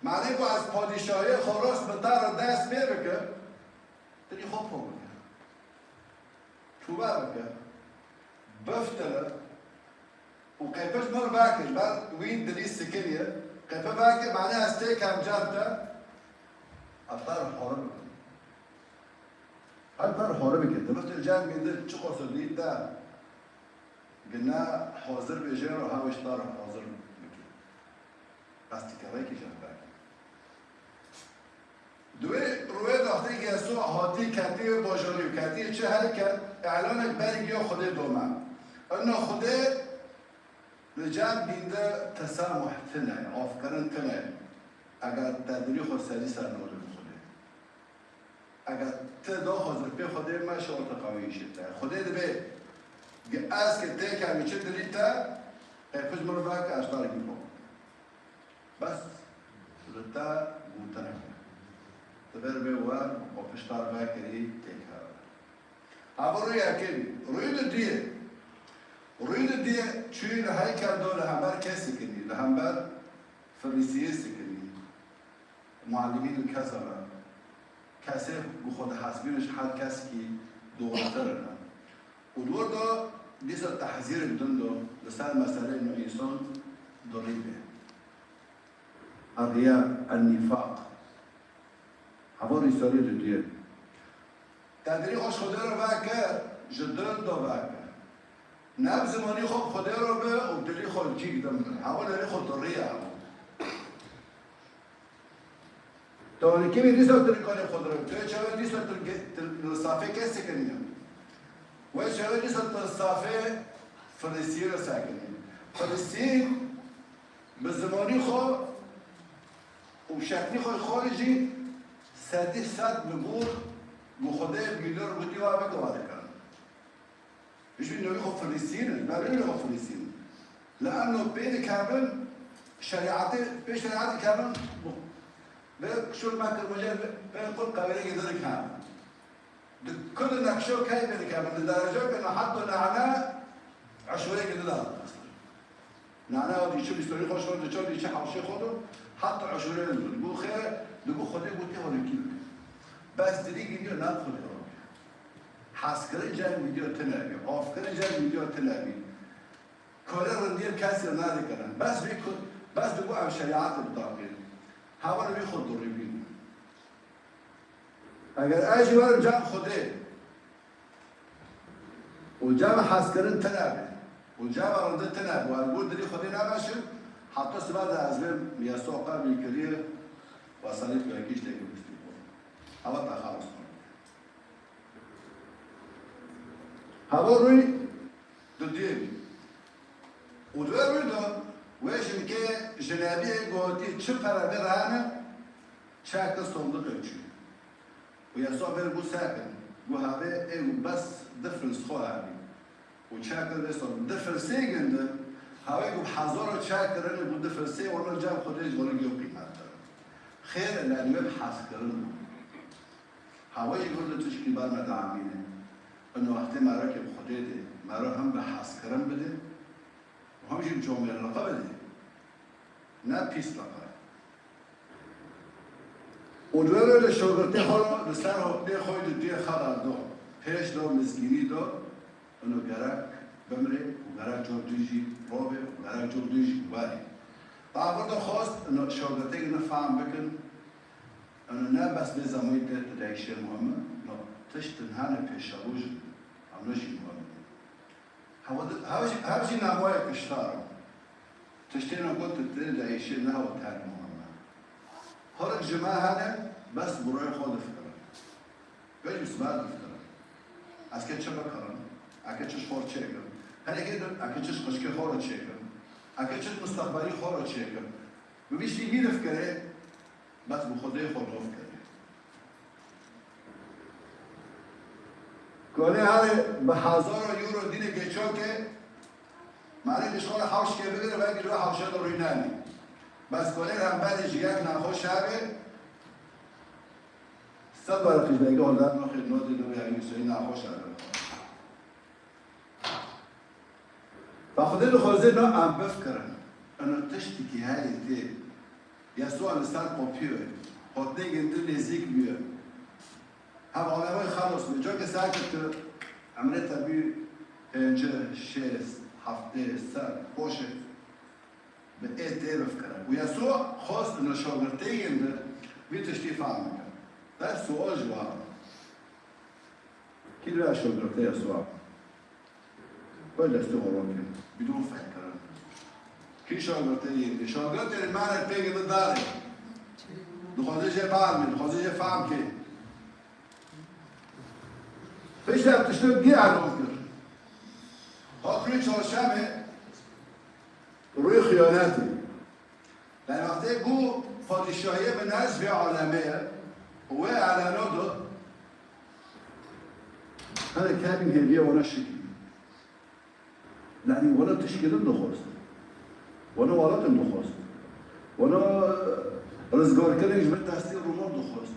manê ku ez padîşahiyê xwe rast bi te re dest pê bikim, dilî xwe pû bike. Tûbe bike, biftire û qêpir ji min vekir, ber wî dilî sikiniye, qêpir vekir, mane ez têkem cem te, ez te re hore bikim. Her te re hore bike, tu biftire cem min de çi qasir dî te gine hazir bêje re, hewe ji te re hazir bike. Ez tikerekî jî vekir. Di wê rûyê de wextê Yesû hatî ketî wê bajarî û ketî çi heykel, îlanek berî giya Xwedê dome. Inna Xwedê li cem bînde tesamuh tine, afkirin tine. Eger te dilî xwe serî ser nolê bi Xwedê. Eger ti daxwaz bi pê Xwedê me şewite qewî îşê te. Xwedê dibê, gi ez ki têkemî çi dilî te, Qey pişt mirov veke, ez tarekî xwe. Bes li te gotineke. Tu ber bê wer û pişt tar vekirî têkeve. Hava rûyê yekê bî. Rûyê di duyê. Rûyê di duyê çûyî li heykel do li hember kê sikinî, li hember Filisiyê sikinî. Muallimîn li keza be. Kesê ku xwe dihesibînin ji her keskî dûrtir in. Û li wir de dîsa tehzîrek din do li ser meseleyê ino însan dirî bê. Eriya, ennîfaq. Hava rîsalê di duyê. Te dirî xwe ji Xwedê re veke, ji dil de veke. Ne bi zimanî xwe bi Xwedê re be û dilî xwe li cîk din be. Hava nerî xwe dirî ye hava. Teorîkî wî dîsa tu li kalê xwe dirî. Tu yê çawa dîsa tu ge-, tu li safê kê sekiniye. Wê çawa dîsa tu li safê Filisiyê re sekiniye. Filisiyê bi zimanî xwe û şeklî xwe xwe jî sedî sed bi gor bi Xwedê bînir bûtî wa bike wa dikin. Ji wî navê xwe Filistîn in, berê navê xwe Filistîn in. Li eno pê dikevin, şerîetê, pê şerîetê kevin, bi kişor me kirmacê, pê xwe qewêrekê din dikevin. Di kul nexşo key pê dikevin, li dereceyeke niha heta nane eşûrekê din dixistin. Nane o dîçe bîstorî xwe şor diçe dîçe hewşê xwe do, heta eşûrê din. Got xêr e, digot Xwedê got tê holekî bike. Bes dilî giriyo, ne Xwedê holekî. Hezkirin cem vîdeo tune bî, avkirin cem vîdeo tune bî. Kore rindiyê kesê nadikirin. Bes vî ku, bes digo ev şerîetê bidaqînin. Hewa li vî xwe dirîbînin. Eger ez jî werim cem Xwedê û cem hezkirin tune bî û cem rindi tune bî, ez got dilî Xwedê nebeşim, heta sibe de ez bêm Yesu qebîl kiriye, weselî ku yekî tiştekî bistî xwe. Hewa te xelas xwe. Hava rûy di duyê bî. Û di wê rûy de wê jinkê jinebiyê gotî çi pere vê rehene çekir sondiqê çû. Û Yesu vê bû sekin. Gu havê ê û bes di fils xwe hebî. Û çekir vê sondiq di filsê gindi. Havê gu hezara çekirin û di filsê wana cem Xwedê ji wana giyo qîmet. Xêr e, lê wê bi hezkirin bû. Hawayî vir de tişkî ber me diamîne. Ino wextê me re ke bi Xwedê dê, me re hem bi hezkirin bidê û hem jî bi comêrliqe bidê. Ne pîsliqe. Û li wê rê li şogirtê xwe re li ser hotnê xwe di duyê xeber do, pêş do, mizgînî do, ino gerek bimrê û gerek cor dî jî robê û gerek cor dî jî werê. Ba vir de xwest ino şogirtê ne fehm bikin, Eno ne bes vê zemanî tê tu deyşê muhim e, no tiştin hene pêşerû jî, em ne jî muhim e. Hewa di-, hev jî, hev jî navoyek kiştar e. Tiştê no ku tu tê deyşê ne hewa ter muhim e. Hinek ji me hene bes bi royê xwe difikirin. Pêş bi sibe difikirin. Ez ke çi bikirim? Ez ke çi ji xwe re çêkim? Herê kê di-, ez ke çi ji xişkê xwe re çêkim? Ez ke çi ji misteqbelî xwe re çêkim? Bi vî şî hî difikirê, Bes bi Xwedê xwe dof kere. Kolê herê bi hezara euro dînê geço ke, mane ji xwe re hewşkê bigire, belkî ji we hewşe de rûnanî. Bes kolê hemberî ji yek naxweş hebe, sed were qîzdege holdan noxê nodê nobê hevî Hüseyin naxweş hebe. Ba Xwedê dixwaze no em bifkirin. Eno tiştekî heye tê. Yesûa li ser qopiyo ye. Hotnê gindi nêzîk bûye. Hev alewê xelos bû. Coke seke tu emrê te bû pêncî, şêst, heftê, sed, xweş e. Bi ê tê bifikire. Û Yesûa xwest ino şogirtê gindi vî tiştî fehm bike. Ber sual ji wan. Kî li şogirtê Yesûa? Xwe destê xwe ron kir. Bidon fekr kirin. Kî şagirtê yê? Şagirtê li me re pê gindi darê. Dixwaze jê bielmê, dixwaze jê fehm kê. Pişt ev tiştê dî elan kir. Hat rûyê çarşemê, rûyê xiyanetê. Lê wextê ku padîşahiyê bi nez vê alemê ye û wê eleno do, hene kevîn hêviye wana şikî. Yanî wana tişkî din dixwest. Wana welatin dixwest. Wana rizgarkirin ji bin destê Roman dixwest.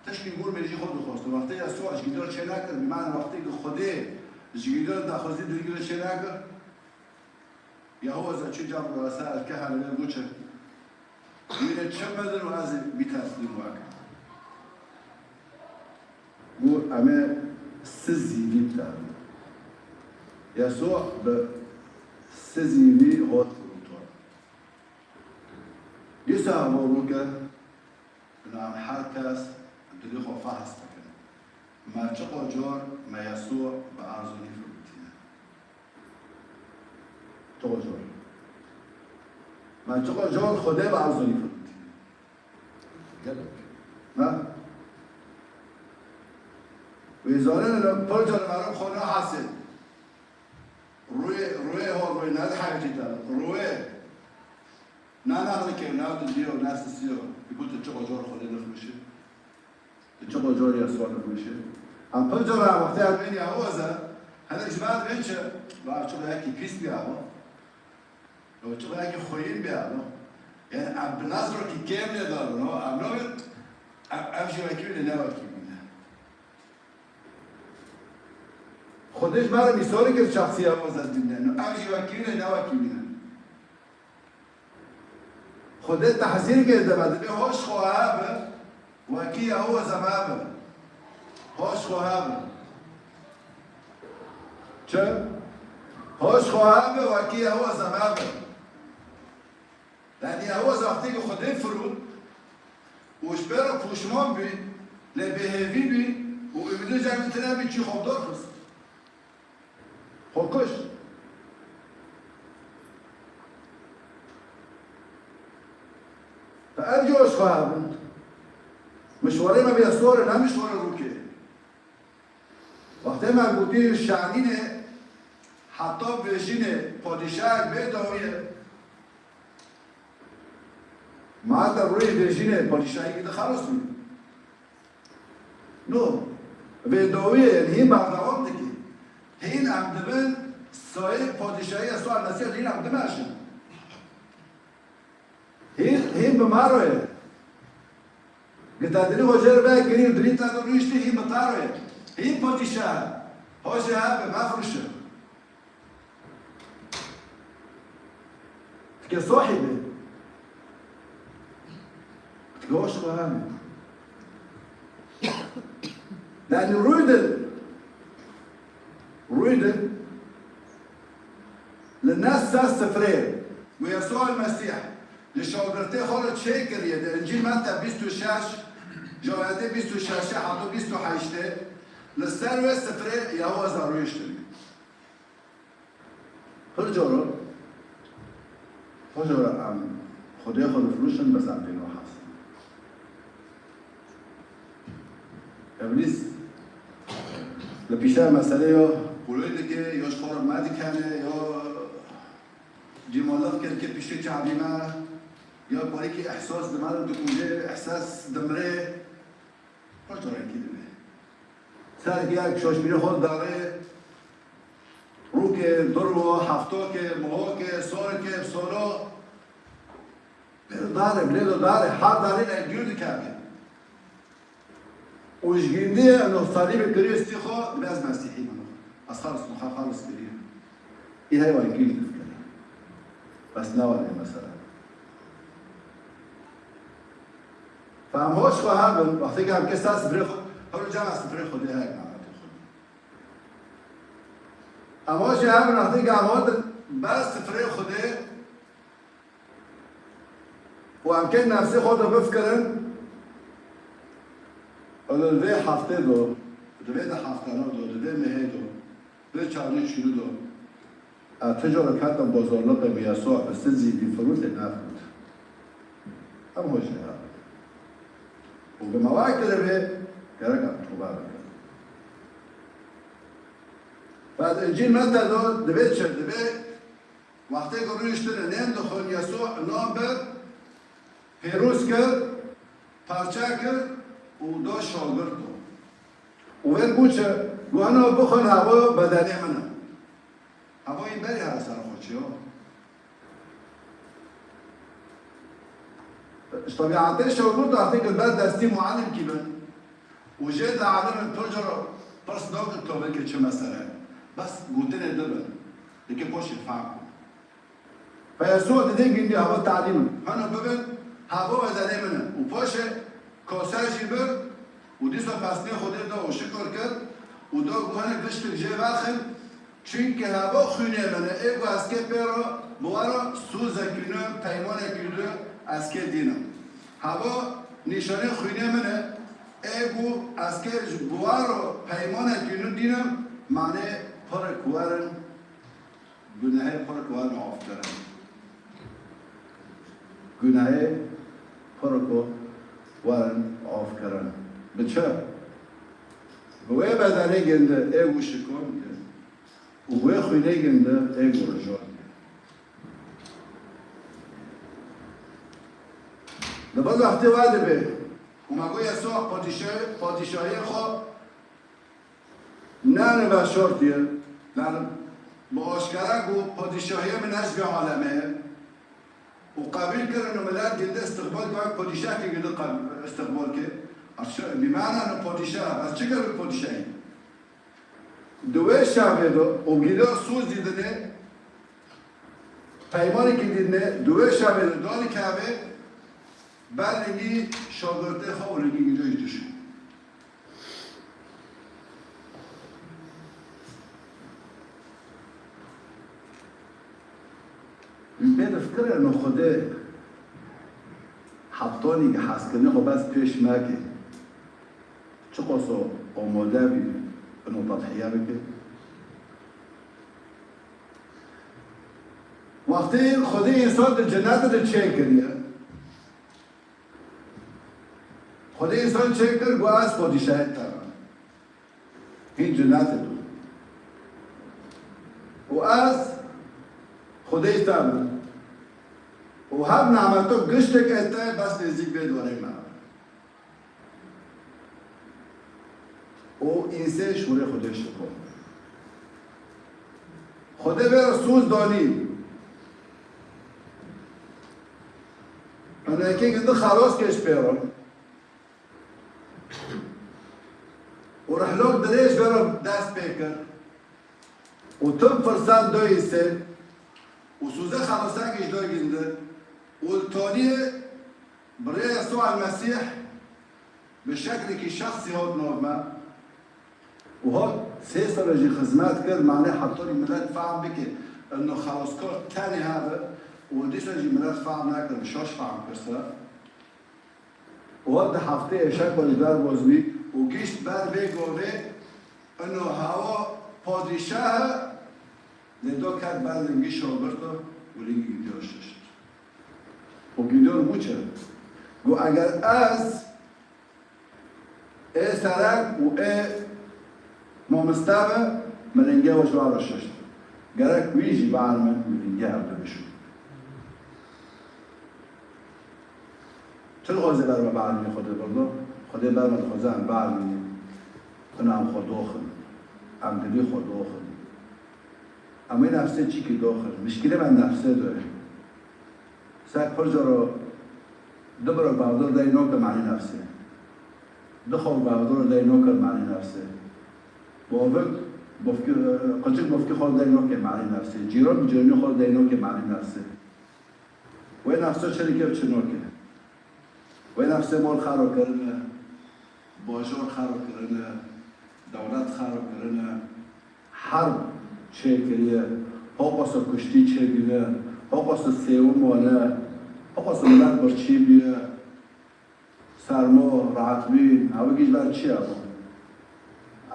Tişkî gor mêjî xwe dixwest. Wextê Yesûa ji gîdar çênekir, bi mane wextê ku Xwedê ji gîdar daxwazî di gîdar çênekir. Yehowa ze çû cem rasa erke hanine goçe. Wî re çi bedin û ez ê bî teslîm we kim. Got, em ê sê zîvî bidin. Yesûa bi sê zîvî hat firotin. Dîsa hema bû ke, em her kes dilê xwe fehs bikin. Me çiqo car me Yesûa bi erzonî firotîne. Çiqo car. Me çiqo car Xwedê bi erzonî firotîne. Gelek. Ha? Wê zanîn, pir car meriv xwe nahesê. Rûyê, rûyê ho, rûyê ne di heyatî de. Rûyê. Ne nexlike, ne didî yo, ne sisî yo. Ê ku tu çiqo car Xwedê nifroşî. Tu çiqo car Yesûa nifroşî. Em pir cara wextê em bên Yehowa ze, hinek ji me dibên çi? Ba çiqo yekî pîs bî ama. Yo çiqo yekî xweyîn bî ama. Yani em bi nazrokî kêm lê dabin, no? Em nabin, em, em jî wekî wî lê ne wekî wî ne. Xwedê ji me re mîsalê kir çaxsî Yehowa ze dibîne. No, em jî wekî wî lê ne wekî wî ne. Xwedê tehzîr kir de me, dibê hoş xwe hebe, wekî Yehowa ze mebe. Hoş xwe hebe. Çi? Hoş xwe hebe, wekî Yehowa ze mebe. Yani Yehowa ze wextê ku Xwedê firot û ji ber pûşman bî, lê bêhêvî bî û umîdê cem tine bî, çî xwe dor xist. Xwe kuşt. Fe ev jî hoş xwe hebin. Mişwarê me bi Yesûa re ne mişwarê rûkê. Wextê me gotî şanînê heta vêjînê padîşahek bê dawî ye. Ma te rûyê vêjînê padîşahî dixelisî. No, vê dawiyê hîn berdewam dike. Hîn em dibin sayê padîşahî Yesûa Mesîh hîn em dimeşin. Hîn, hîn bi me re ye. Gi te dilî xwe jê re vekirî û dilî te de rûniştî hîn bi te re ye. Hîn padîşah e. Hoşê hebe, mefrûşe. Tike sohî be. Tike hoş xwe hebe. Yani rûy de, rûy de li nesa sifrê ku Yesûa Mesîh li şagirtê xwe re çêkiriye di Încîl Meta bîst û şeş, ji ayetê bîst û şeşê heta bîst û heştê, li ser wê sifrê Yehowa ze rûniştine. Pir cara, pir cara em Xwedê xwe difirûşin, bes em pê nahezin. Îblîs li pîşe meselê ya qulê dike, ya ji xwe re me dikene, ya cîmalix kir ke piştê çavî me, ya parîkî ehsas di me re dikuje, ehsas dimire. Pir carekî dibe. Sergiyek şoşbîrê xwe darê, rûkê, durwo, heftokê, mohokê, sorikê, soro. Lê darê, lê darê, her darê ne gür dikeve. Û ji gindiyê eno salîbê kiriye stî xwe, dibe ez mesîhî me. Ez xalis me, xalis kiriye. Î heywan gîr dikeve. Bes ne wane mesela. Fe em hoş xwe hebin, wextê ke em ke ser sifrê xwe, her cem ez sifrê Xwedê heye, navê Xwedê. Em hoş hebin, wextê ke em hatin ber sifrê Xwedê û em ke nefsê xwe de bifikirin, û li vê heftê de, di vê di heftana de, di vê mehê de, Vê çavdî çûyî do. Ez ti carek hatim bozorliqê bi Yesûa bi sizî bî firûtê nefirût. Em hojê hebin. Û bi me wa kiribê, gerek em tobe bikin. Fed Încîl Meta do, divê çi? Divê wextê ku rûniştine nên dixwin Yesû inan bir, Pêroz kir, parçe kir û da şagirt da. Û vêr bû çi? Got, hino bixwin, hewa bedenê min e. Hewa yî berî her ser xwe çi ya? Ji tebiatê şagird wextê ku ber destî muallimkî bin û jê dialimin, pir cara pirs nakin tabî ke çi mesele ye. Bes gotinê dibin. Dike paşê fehm. Peyesû didê gindî hava talîm in. Heno bibin, hava wezenê min in. Û paşê kase jî bir û dîsa pesnê Xwedê da û şikir kir û da ku hinek tiştik jê vexin. Çunke hava xwînê min e, ê ku ez kê pê re, bi we re sozekî nû, peymanekî nû ez kê dînim. Hava nîşanê xwînê min e, ê ku ez kê ji bi we re peymanekî nû dînim, manê pirek werin, gunehê pirek werin afkirin. Gunehê pirek werin afkirin. Bi çi? Bi wê bedenê gindi ê ku şikand kir. Û wê xwînê gindi ê ku rijo dike. Li vir wextê we dibe ku me got Yesûa padîşahê, padîşahiyê xwe nane veşartiye. Yani bi aşkera ku padîşahiyê min ne ji vê alemê ye. Û qebîl kirin û milet gindi istiqbal kir, padîşahekî gindi qeb-, istiqbal kir. Aşkera bîmana ne padîşah, ez çi kirim padîşahî? Di wê şevê de û gîda soz dîdinê, peymanekî dîdinê, di wê şevê de danikeve, ber lingî şagirtê xwe û lingî gîda jî dişo. Min pê difikire, no Xwedê heta nî hezkirinê xwe bes pêş nake. Çiqas amade bî ino tedhiye bike. Wextê Xwedê însan di cenetê de çêkiriye, Xwedê însan çêkir, got, ez padîşahê te me. Hîn cenetê de. Û ez Xwedê te me. Û her nehmeto giştek ê te bes nêzîk vê dorê me. Û însê şûrê Xwedê şiko. Xwedê vê re soz danî. Hinekê gindi xelos kêş pê re. Û rihlok dirêj vê re dest pê kir. Û tim firsend do însê. Û soze xelosek jî do gindi. Û li taniyê bi rê Yesûa Mesîh bi şeklekî şexsî hat nav me. Û hat sê sala jî xizmet kir, manê heta milet fehm bike. Ino xelaskar tenê hebe û dîsa jî milet fehm nekir, şaş fehm kir se. Û hat di heftê êşek xwe ji derbas bî û gişt ber vê govê, ino hewa padîşah e, lê do ket ber lingî şagirta û lingî gîdiya şişt. Û gîdiya got çi? Got, eger ez ê serek û ê mamoste be, min lingê we ji we re şişt. Gerek wî jî bielime, min lingê hev du bişo. Çi dixwaze ber me bielime Xwedê birdo? Xwedê ber me dixwaze em bielime. Kuna em xwe doxin. Em dilî xwe doxin. Em wê nefsê çîkî doxin. Mişkilê me nefsê de ye. Sek pir cara du birok bavdor dey noke manî nefsê. Du xork bavdor dey noke manî nefsê. Bavik bofkî, qicik bofkî xor dey noke manî nefsê. Cîran bi cîranî xor dey noke manî nefsê. Wê nefso çi dike û çi noke? Wê nefsê mol xero kirine, bajor xero kirine, dewlet xero kirine, herb çêkiriye, hoqasa kuştî çêbîne, hoqasa sêwim wane, hoqasa milet birçî bîye, sermo, rehetbîn, ew giş ber çi ye bo?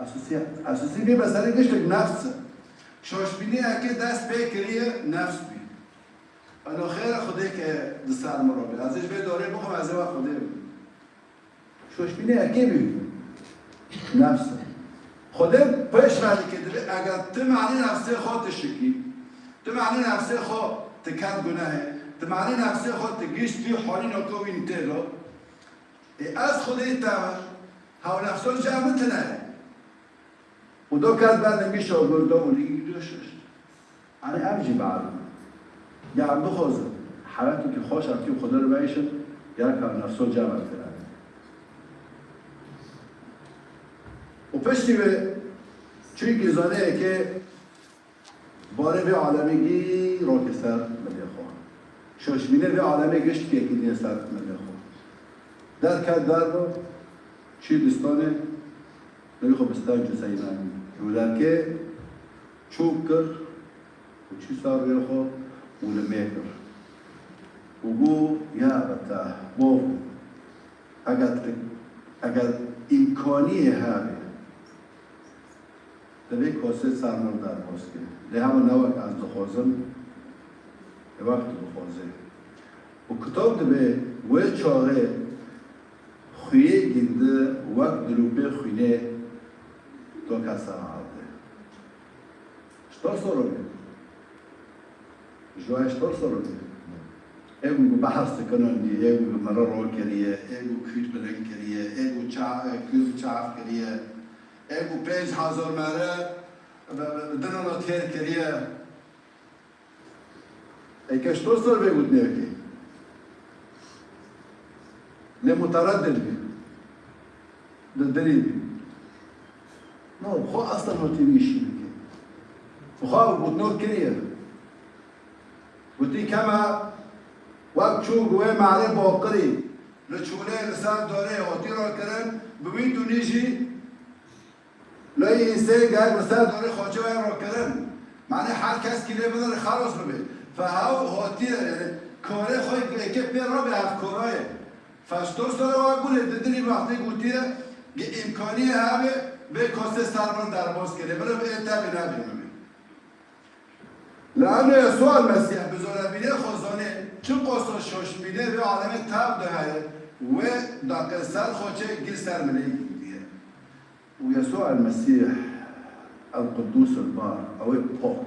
Esasî, esasî vê meselê giştek nefs e. Şaşbîniyeke dest pê kiriye nefs bî. Elo xêr e Xwedê ke di ser min re be. Ez ê ji vê dorê bixwim, ez ê wek Xwedê bim. Şoşbînê ekê bî. Nefs e. Xwedê pêş ve dike, divê eger tu manî nefsê xwe tu şikî, tu manî nefsê xwe tu ket gunehê, tu manî nefsê xwe tu giştî holî nokewîn tê de, ê ez Xwedê te me, hew nefso cem min tine ye. Û do ket ber lingî şogirda û lingî gidiyo şişt. Yanî ev jî bar e. Ya em bixwazin heyatekî xweş em kî Xwedê re bihişin, Ya ka nefso cama kirane. Û piştî wê çunkî zaneyeke barê vê alemê gî roke ser milê xwe. Şoşmînê vê alemê gişt pêkî diye ser milê xwe. Derket derve çî distanê Navê xwe bi stenc û seyranî û derkê çûk kir û çû ser rûyê xwe û li mê kir û got, ya Ebetah, bov, eger tu, eger îmkaniyê hebe, divê kosê ser min derbas kê. Lê hema ne wek ez dixwazim, lê wek tu dixwazê. Û kitab dibê wê çaxê xwîyê gindi wek dilûpê xwînê doke ser erdê. Ji te re bê. Ji we ji te re bê. Ê ku bi behs dikirin dî, ê ku bi mire ro kiriye, ê ku kût bilind kiriye, ê ku ça-, kûr çav kiriye, ê ku pênc hezar mire bi, bi, bi dinana têr kiriye. Eke ji te re vê gotinê bike. Lê mutereddid bî. Di dilî bî. No, xwe aslan hatî vî işî bike. Xwe ew gotinok kiriye. Gotî keme wek çû bi wê merê baqirî, li çûlê li ser dorê hatî rakirin, bi wî dunî jî Lê însê ger li ser dorê xocê wê ro kirin. Manê her kes kî lê bidin xelos bibe. Fe hew hotiye, yani, korê xwe eke pê re be hev korayê. Fe ji te re wa gulê di dilî wextê gotiye, ge îmkaniyê hebe, bê kosê ser min derbas kirê. Bile bê tevî nabî min. Li eno Yesûa Mesîh bi zorebînê xwe zanê, çi qoso şoşbînê vê alemê tev diheye, wê daqe ser xocê gir ser milê gî diye. Û Yesûa El-Mesîh El-Quddûs El-Bar, ew ê pok.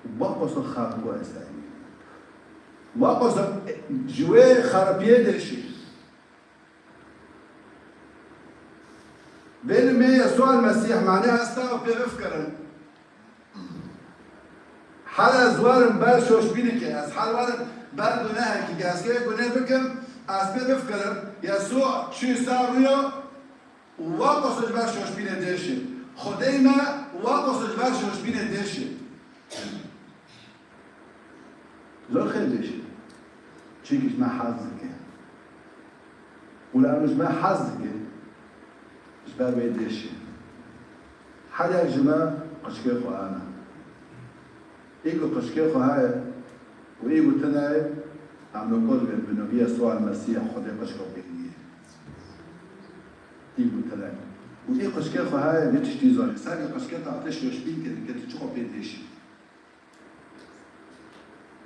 Û waqoso xerp û esayî. Waqoso ji wê xerpiyê dêşî. Vê nimê Yesûa El-Mesîh mane esta û pê bifikirin. Her ez werim ber şoşbînekê, ez her werim ber gunehekî, ez kê guneh bikim, ez pê bifikirim, Yesû çû ser rûya û waqoso ji ber şoşbînê dêşê. Xwedê me waqoso ji ber şoşbînê dêşê. Zor xêr dêşê. Çimkî ji me hez dike. Û li em ji me hez dike. Ji ber wê dêşê. Her yek ji me qicikê xwe hene. Ê ku qicikê xwe heye û ê ku tune ye, em li kol bên bi navî Yesûa Mesîh Xwedê qicika pê diyê. Ê ku tune ye. Û ê qicikê xwe heye, vê tiştî zanê. Serê qicikê te hate şoşbîn kir, dike tu çiqa pê dêşî.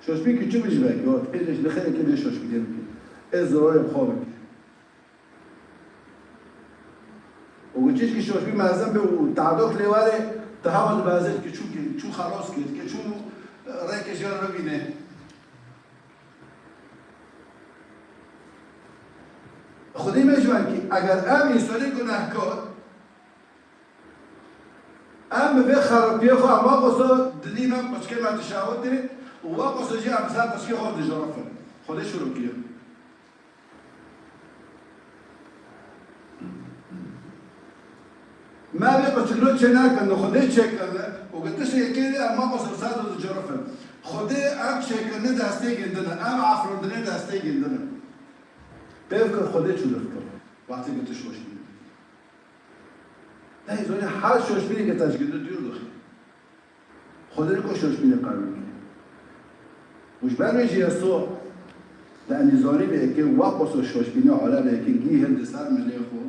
Şoşbîn ki çi bijî vekî, ot pê dêş li xêrekê vê şoşbînê bike. Ê zirarê bi xwe bike. Û çişkî şoşbîn mezin be û tadok lê were, tu hema dibezê ki çû, çû xelas kir, ki çû rêkê jê re bibîne. Xwedê me ji wan kî, eger em însanê gunehkar, em bi vê xerapiyê xwe, em waqoso dilî me, qicikê me dişawitê û waqoso jî em ser qicikê xwe dijirifin. Xwedê şirokî ye. Me vê qicikno çê nekirine, Xwedê çêkirine û bi tiştekê em waqoso ser dijirifin. Xwedê em çêkirine destê gindine, em afirandinê destê gindine. Pê fikir Xwedê çi dikir? Wextê ku tu şoşbîn dikî. Neyê, zonê her şoşbîneke te ji gindi dûr dixî. Xwedê ku şoşbînê qebûl kir. Û ji ber wê jî Yesû di enîzanî be yekê waqoso şoşbînê alemê yekê gî hildi ser milê xwe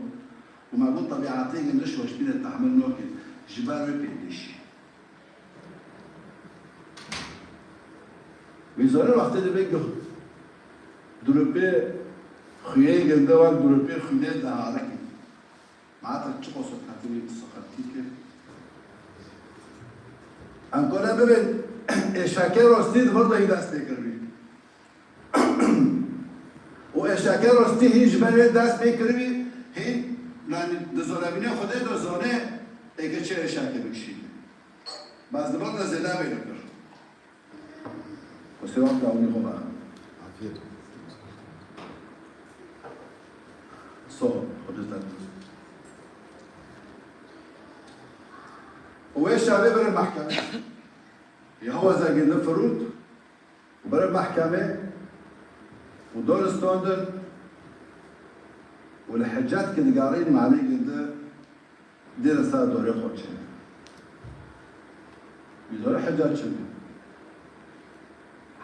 û me got tebîetê gindi şoşbînê tehmil nake. Ji ber wê pê dêşî. Wî zanî wextê divê guh, durupê xuyê ginde wek durupê xwînê diharikî. Mate çi qoso ketibî sixetî kir. Em kole bibên êşekê rastî di vir de hî dest pê kiribî. Û êşekê rastî hî ji ber wê dest pê kiribî, hî, yanî di zorebînê Xwedê de zane êke çi êşekê bikişîne. Bes di vir de zêde vê dikir. Xwesê wexta hûn ê xwe vexin. Û wê şevê birin mehkemê. Yehowa zengîn firût û birin mehkemê û doristondin û li hicet ki digarîn manê gindi dêre ser dorê xwe çê. Wî dorê hicet çi bû?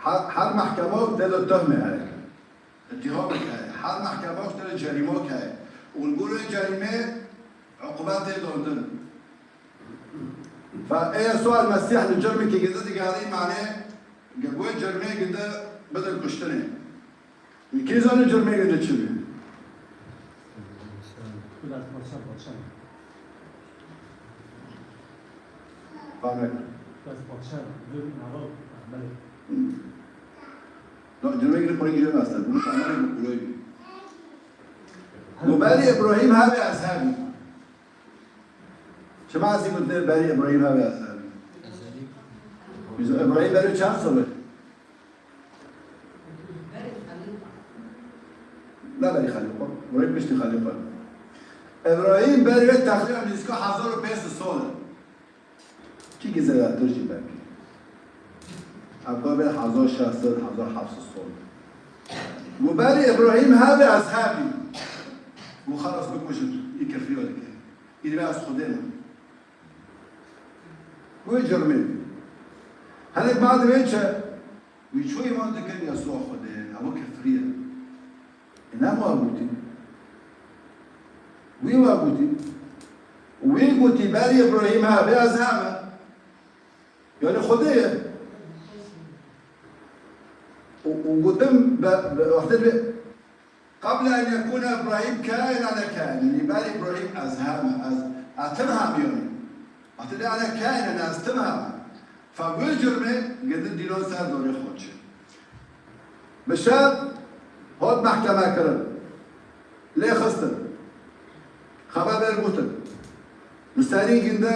Her, her mehkema tê de tuhmê heye. Îtîhamê heye. Her mehkema tê de cerîmak heye. Û li gor wê cerîmê uqubet tê dandin. Fe ê Yesûa Mesîh li cirmekî gindi digarî manê, ge wê cirmê gindi bidin kuştinê. Kî zane cirmê gindi çi bî? Famek. Bak, cirmê gindi Qur'an jê nasta. Bu famek bu Qur'an. Bu beri İbrahim abi ashabi. Çima ez got berî Îbrahîm hebe ez? Biz Îbrahîm berî çend sal e? Ne berî Xelîqa? Îbrahîm piştî Xelîqa. Îbrahîm berî wê texmînen nîzika hezar û pênc sed sal e. Çikî zêdetir jî belkî. Hevka bê hezar şeş sed, hezar heft sed sal. Got berî Îbrahîm hebe ez hebî. Got xelas bikujin, î kifriya dike. Î dibe ez Xwedê me. Wê cirmê. Hinek bad wê çi? Wî çû îman dikin Yesûa Xwedê, ew kifrî ye. Ê ne wa gotî. Wî wa gotî. Wî gotî berî Îbrahîm hebe ez hebe. Yani Xwedê ye. Û, û gotin be, be, wextê be, قبل أن يكون إبراهيم كائن أنا كائن. Yani berî Îbrahîm ez heme, ez, ez tim hem yani. Wextê de أنا كائن, ez tim hem. Fe wê cirmê gindi dîno ser dorê xwe çi. Bi şev hat mehkeme kirin. Lê xistin. Xeber bergutin. Li serî gindi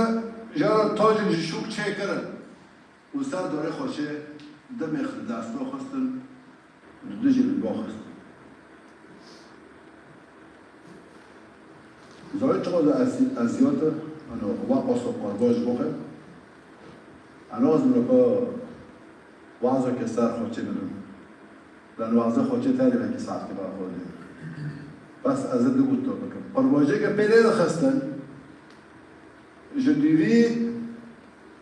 jara tacin ji şûk çêkirin. Û ser dorê xwe çi dimê xwe dest xwe xistin, di dijî li ba xistin. Zoyê çiqas ez-, eziyat e, ano, wa qas qurban ji bo xwe. Ano, ez miroko wazeke ser xwe çi bidim. Ben waze xwe çi terî vekî saet ki bar xwe dê. Bes ez ê du got to bikim. Qurbaceke pê lê dixistin, ji dûvî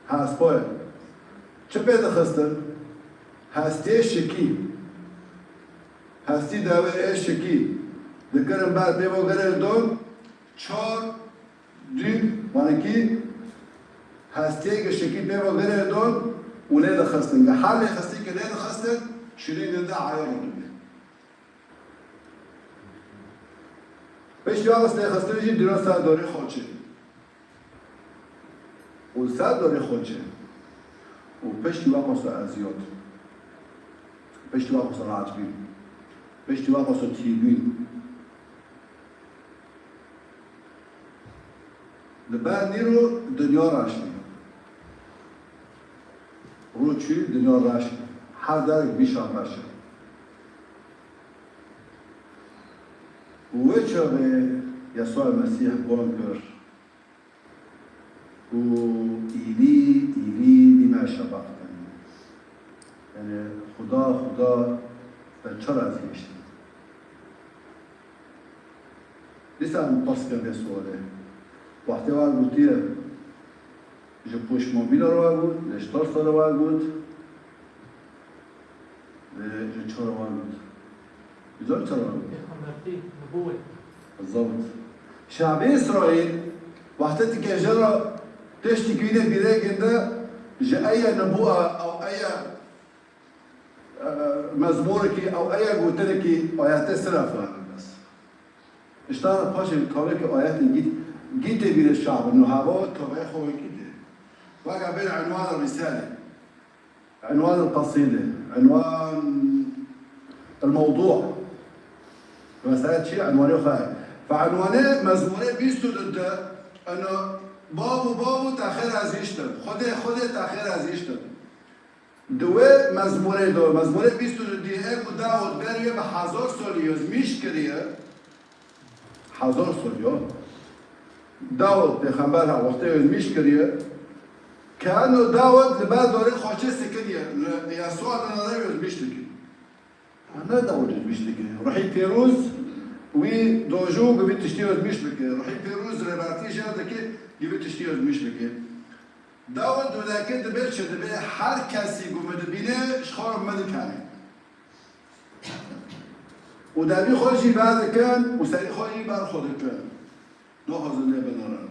hespoye. Çi pê dixistin? Hestiyê şikî. Hestî dawê ê şikî. Dikirin ber pê bo girê don, çar, dû, wanekî hestiyê ki şikî pê bo girê don û lê dixistin. Ki her lê xistî ki lê dixistin, şirî dinde ayar dibê. Piştî wa lê xistin jî dîno ser dorê xwe çi. Û ser dorê xwe çi. Û piştî wa qasa eziyot. Piştî wa qasa rahatbîn. Piştî wa qasa tîbîn. Li ber nîro dinya raştî. Rû çû dinya raştî. Her derek bîşa raştî. Û wê çaxê Yesûa Mesîh bang kir û Îlî, Îlî, lîme şebaqteni. Yani, Xuda, Xuda, te çira ez hêştim. Dîsa em pirs ke vê sualê. Wextê wan gotiye, ji poşmobîla re wan got, lê ji tarsa re wan got, lê ji çi re wan got. Ji çi re wan got? Pêxembertî, nibûwet. Bizabt. Şabê Îsraîl, wextê ti ke jê re tiştî kî wî de bîrê ginde, ji eye nibûa, ew eye e, mezmûrekî ew eye gotinekî ayetê sira fahim bes. Îşte paşê tavekî ayetê gît, gîtê bîrê şabi no hava tavê xwe gîtê. Wega bên unwan risale, unwan qasîde, unwan el mewdu. Mesela çi? Unwanê xwe. Fe unwanê mezmûrê bîst û du de, eno, babu, babu, te xêr ez hiştim. Xwedê, Xwedê, te xêr ez hiştim. Di wê mezmûrê de, mezmûrê bîst û du dî, ê ku Dawid berî wê bi hezar salî yazmîş kiriye, Hezar sal ya. Dawud pêxember ha wextê ozmîş kiriye. Keeno Dawud li ber dorê xaçê sikiniye. Li Yesûa li nare ozmîş dike. Ne Dawud ozmîş dike. Ruhî Pîroz wî dojû bi vî tiştî ozmîş bike. Ruhî Pîroz rêbertî jê dike, bi vî tiştî ozmîş bike. Dawud wêdekê dibe çi dibe, her kesî ku min dibîne, ji xwe re min dikanê. Û devî xwe jî ber dikin û serî xwe jî ber xwe dikin. Naxwazin lê binerin.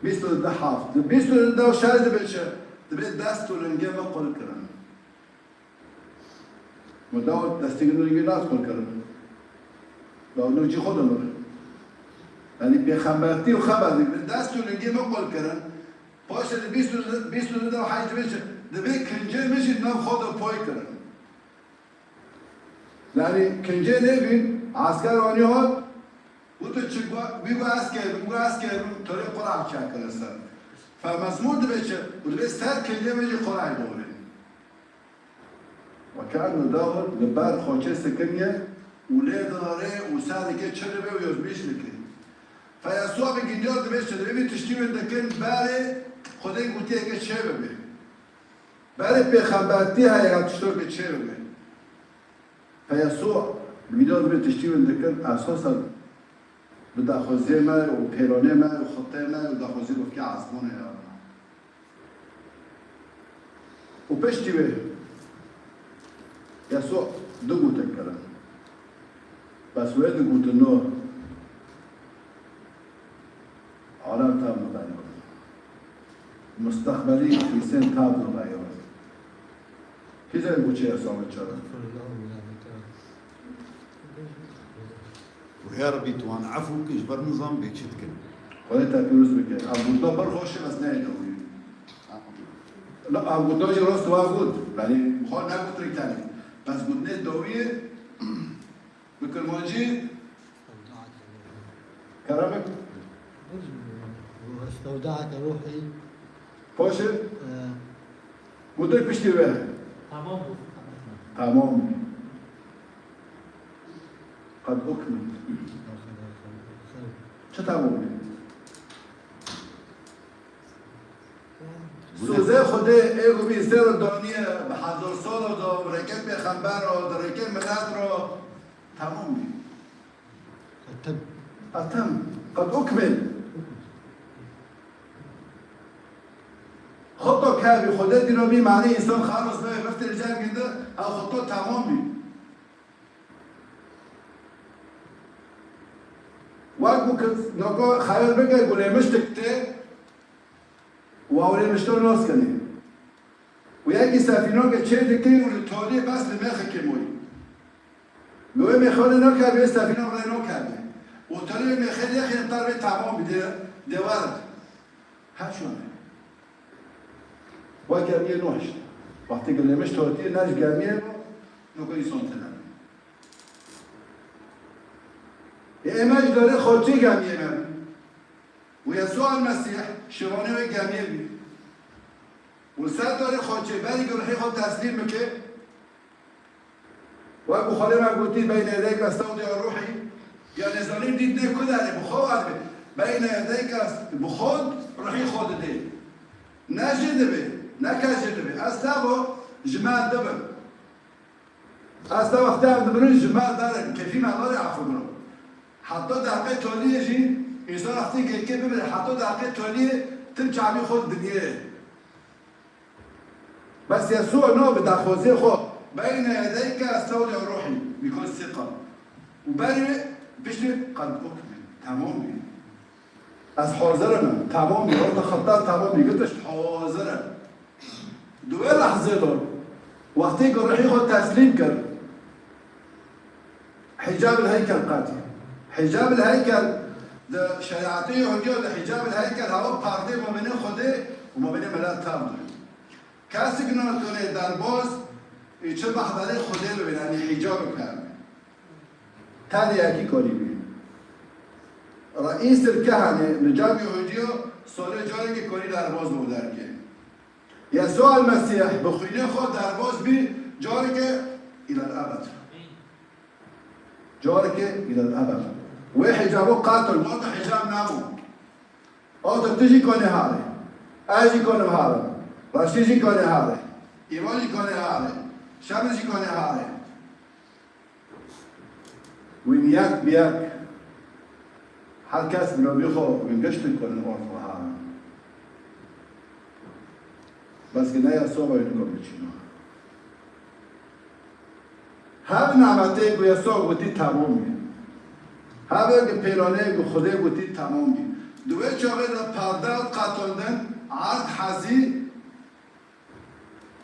Bîst û du heft. Di bîst û du şeş dibe çi? Dibe dest û lingê min qul kirin. Min Dawud destê min û lingê nas qul kirin. Dawud cî xwe dimir. Yanî pêxembertî û xeber dibe dest û lingê min qul kirin. Paşê di bîst û, bîst û du de heyc dibe çi? Dibe kincê min jî nav xwe de pay kirin. Yanî kincê nêbîn, esker anî hat, gotin çi gu-, wî got ez kêr bim, got ez kêr bim, tolê Qur'an çêkirin ser. Fe mezmûr dibe çi? Û dibe ser kincê min jî Qur'an dore. Ve keeno Dawud li ber xaçê sikiniye û lê dinare û ser dike çi dibe û ozmîş dike. Fe Yesûa bi gindiyar dibe çi dibe, vî tiştî wê dikin berê Xwedê gotiye ke çê bibe. Berê pêxembertî heye ya tiştokê çê bibe. Fe Yesûa bi gindiyar dibe tiştî wê dikin esasen bi daxwaziyê me û pêlanê me û xiteyê me û daxwaziyê bifkê ezmanê ya. Û piştî wê Yesû du gotin kirin. Bes wê du gotin no alem tam niveyar. Mustaqbelî Xîsên tam niveyar. Kî zey goçê Yesû min çawa? Û ya Rebî, tu wan efû bike, ji ber min zan bê çi dikin. Xwedê te pîroz bike. Ev gotina pir xweş e, bes neyê dawî. Na, ev gotina jî rast wa got. Yanî, xwe negot rêk tenê. Bes gotinê dawiyê, bi kirmancî, Kerem bik. استودعك روحي. Paşê, Ee, gotinê piştî wê. Tamam bû. Tamam. Qed ukmil. Çi tamam bû? Sozê Xwedê ê ku vî ser daniye bi hezar sala da, bi rêkê pêxember re, di rêkê milet re, tamam bî. Etem. Etem. Qed ukmil. Xito kevî Xwedê dîno bî, manî însan xalos nebe, biftê li cem ginde, ew xito tamam bî. Wek ku noko xeyal bike ku lêmiştik tê, û ew lêmişto nas kenê. Û yekî sefînoke çê dikê û li toliyê bes li mêxekê moyî. Li wê mêxê wê nakevê, sefîna rê nakevê. Û toliyê wê mêxê lêxê tar wê tamam bî, dê, dê werin. Her çûne. Wa germiyê Nuh işte. Wextê ki lêmiş totiye, ne ji germiyê bo, noko însan tine. Ê ême ji darê xorçê germiyê me. Û Yesû el Mesîh şivanê wê germiyê bî. Û ser darê xorçê berî ku ruhê xwe teslîm bike, Wek ku Xwedê me gotî, "Beyne yedeyke estewdi'u ruhî", ya nêzanîn dît nê ku derê, bi xwe wa dibe. "Beyne yedeyke est-", bi xwe ruhî xwe didê. Ne jin dibe, ne kes jin dibe. Ez tavo ji me dibim. Ez te wextê em dimirin ji me derin, kefî me darê afirmiro. Heta deqê toliyê jî, însan wextê gêkê bimire, heta deqê toliyê tim çavî xwe dinyê. Bes Yesû no bi daxwaziyê xwe, "Beyne yedeyke estewdi'u ruhî", because sîqa. Û berê piştî qed ukmil, tamam bî. Ez hazir im, tamam bî. Wexta xeta tamam bî, gutiş hazir im. Di wê lehzê de, wextê ku ruhî xwe teslîm kir, Hicab el heykel qetî. Hicab el heykel di şerîetê Yehudiya de hicab el heykel hewa perdê mabênê Xwedê û mabênê milet tev de. Kesik natone derbaz, ê çi behberê Xwedê bibê, yanî hicab bikeve. Tenê yekî karî bî. Reîs el kehenê li cem Yehudiya salê carekê karî derbaz bo dergê. Yesû el Mesîh bi xwînê xwe derbas bî, careke îlel ebed. Careke îlel ebed. Wê hicabo qatil, wexta hicab nabû. Oto tu jî konê harê. Ez jî konim harim. Reştî jî konê harê. Îvan jî konê harê. Şemir jî konê harê. Wîn yek bi yek her kes mirovî xwe wîn giştin konin ortaha. Bes ki ne ya soba wîn kom biçîno. Her nimetê ku Yesûa gotî temamî. Her ki pêlaneyê ku Xwedê gotî temamî. Di wê çaxê de perde hat qetandin, erd hezî,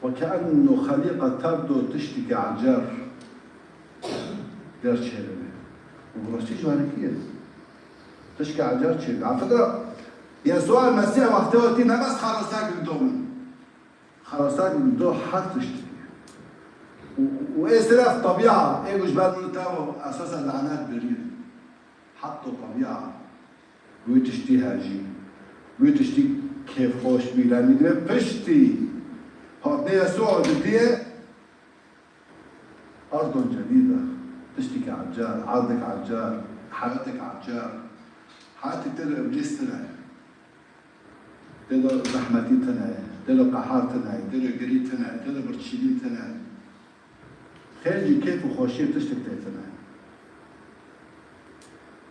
وكأنه خليقة تبدو tiştekî ecer der çêdibê. Û bi rastî ji wanekî ye. Tiştekî ecer çêdibê. Aslında Yesûa Mesîh wextê hatî ne bes xelasa girdo min. Xelasa girdo her tiştekî. Û, û ê sirf tebîa, ê ku ji ber min tawo esasen lanet biriye. Heta tebîa. Wî tiştî hejî. Wî tiştî kêfxweş bî. Lê divê piştî hatinê Yesûa didiyê ardon cedîd e. Tiştekî ecar, erdek ecar, heyatek ecar. Heyatê te li Îblîs tune. Tê de zehmetî tune, tê de qehar tune, tê de girî tune, tê de birçîlî tune. Xêncî kêf û xweşiyê tiştek tê tune.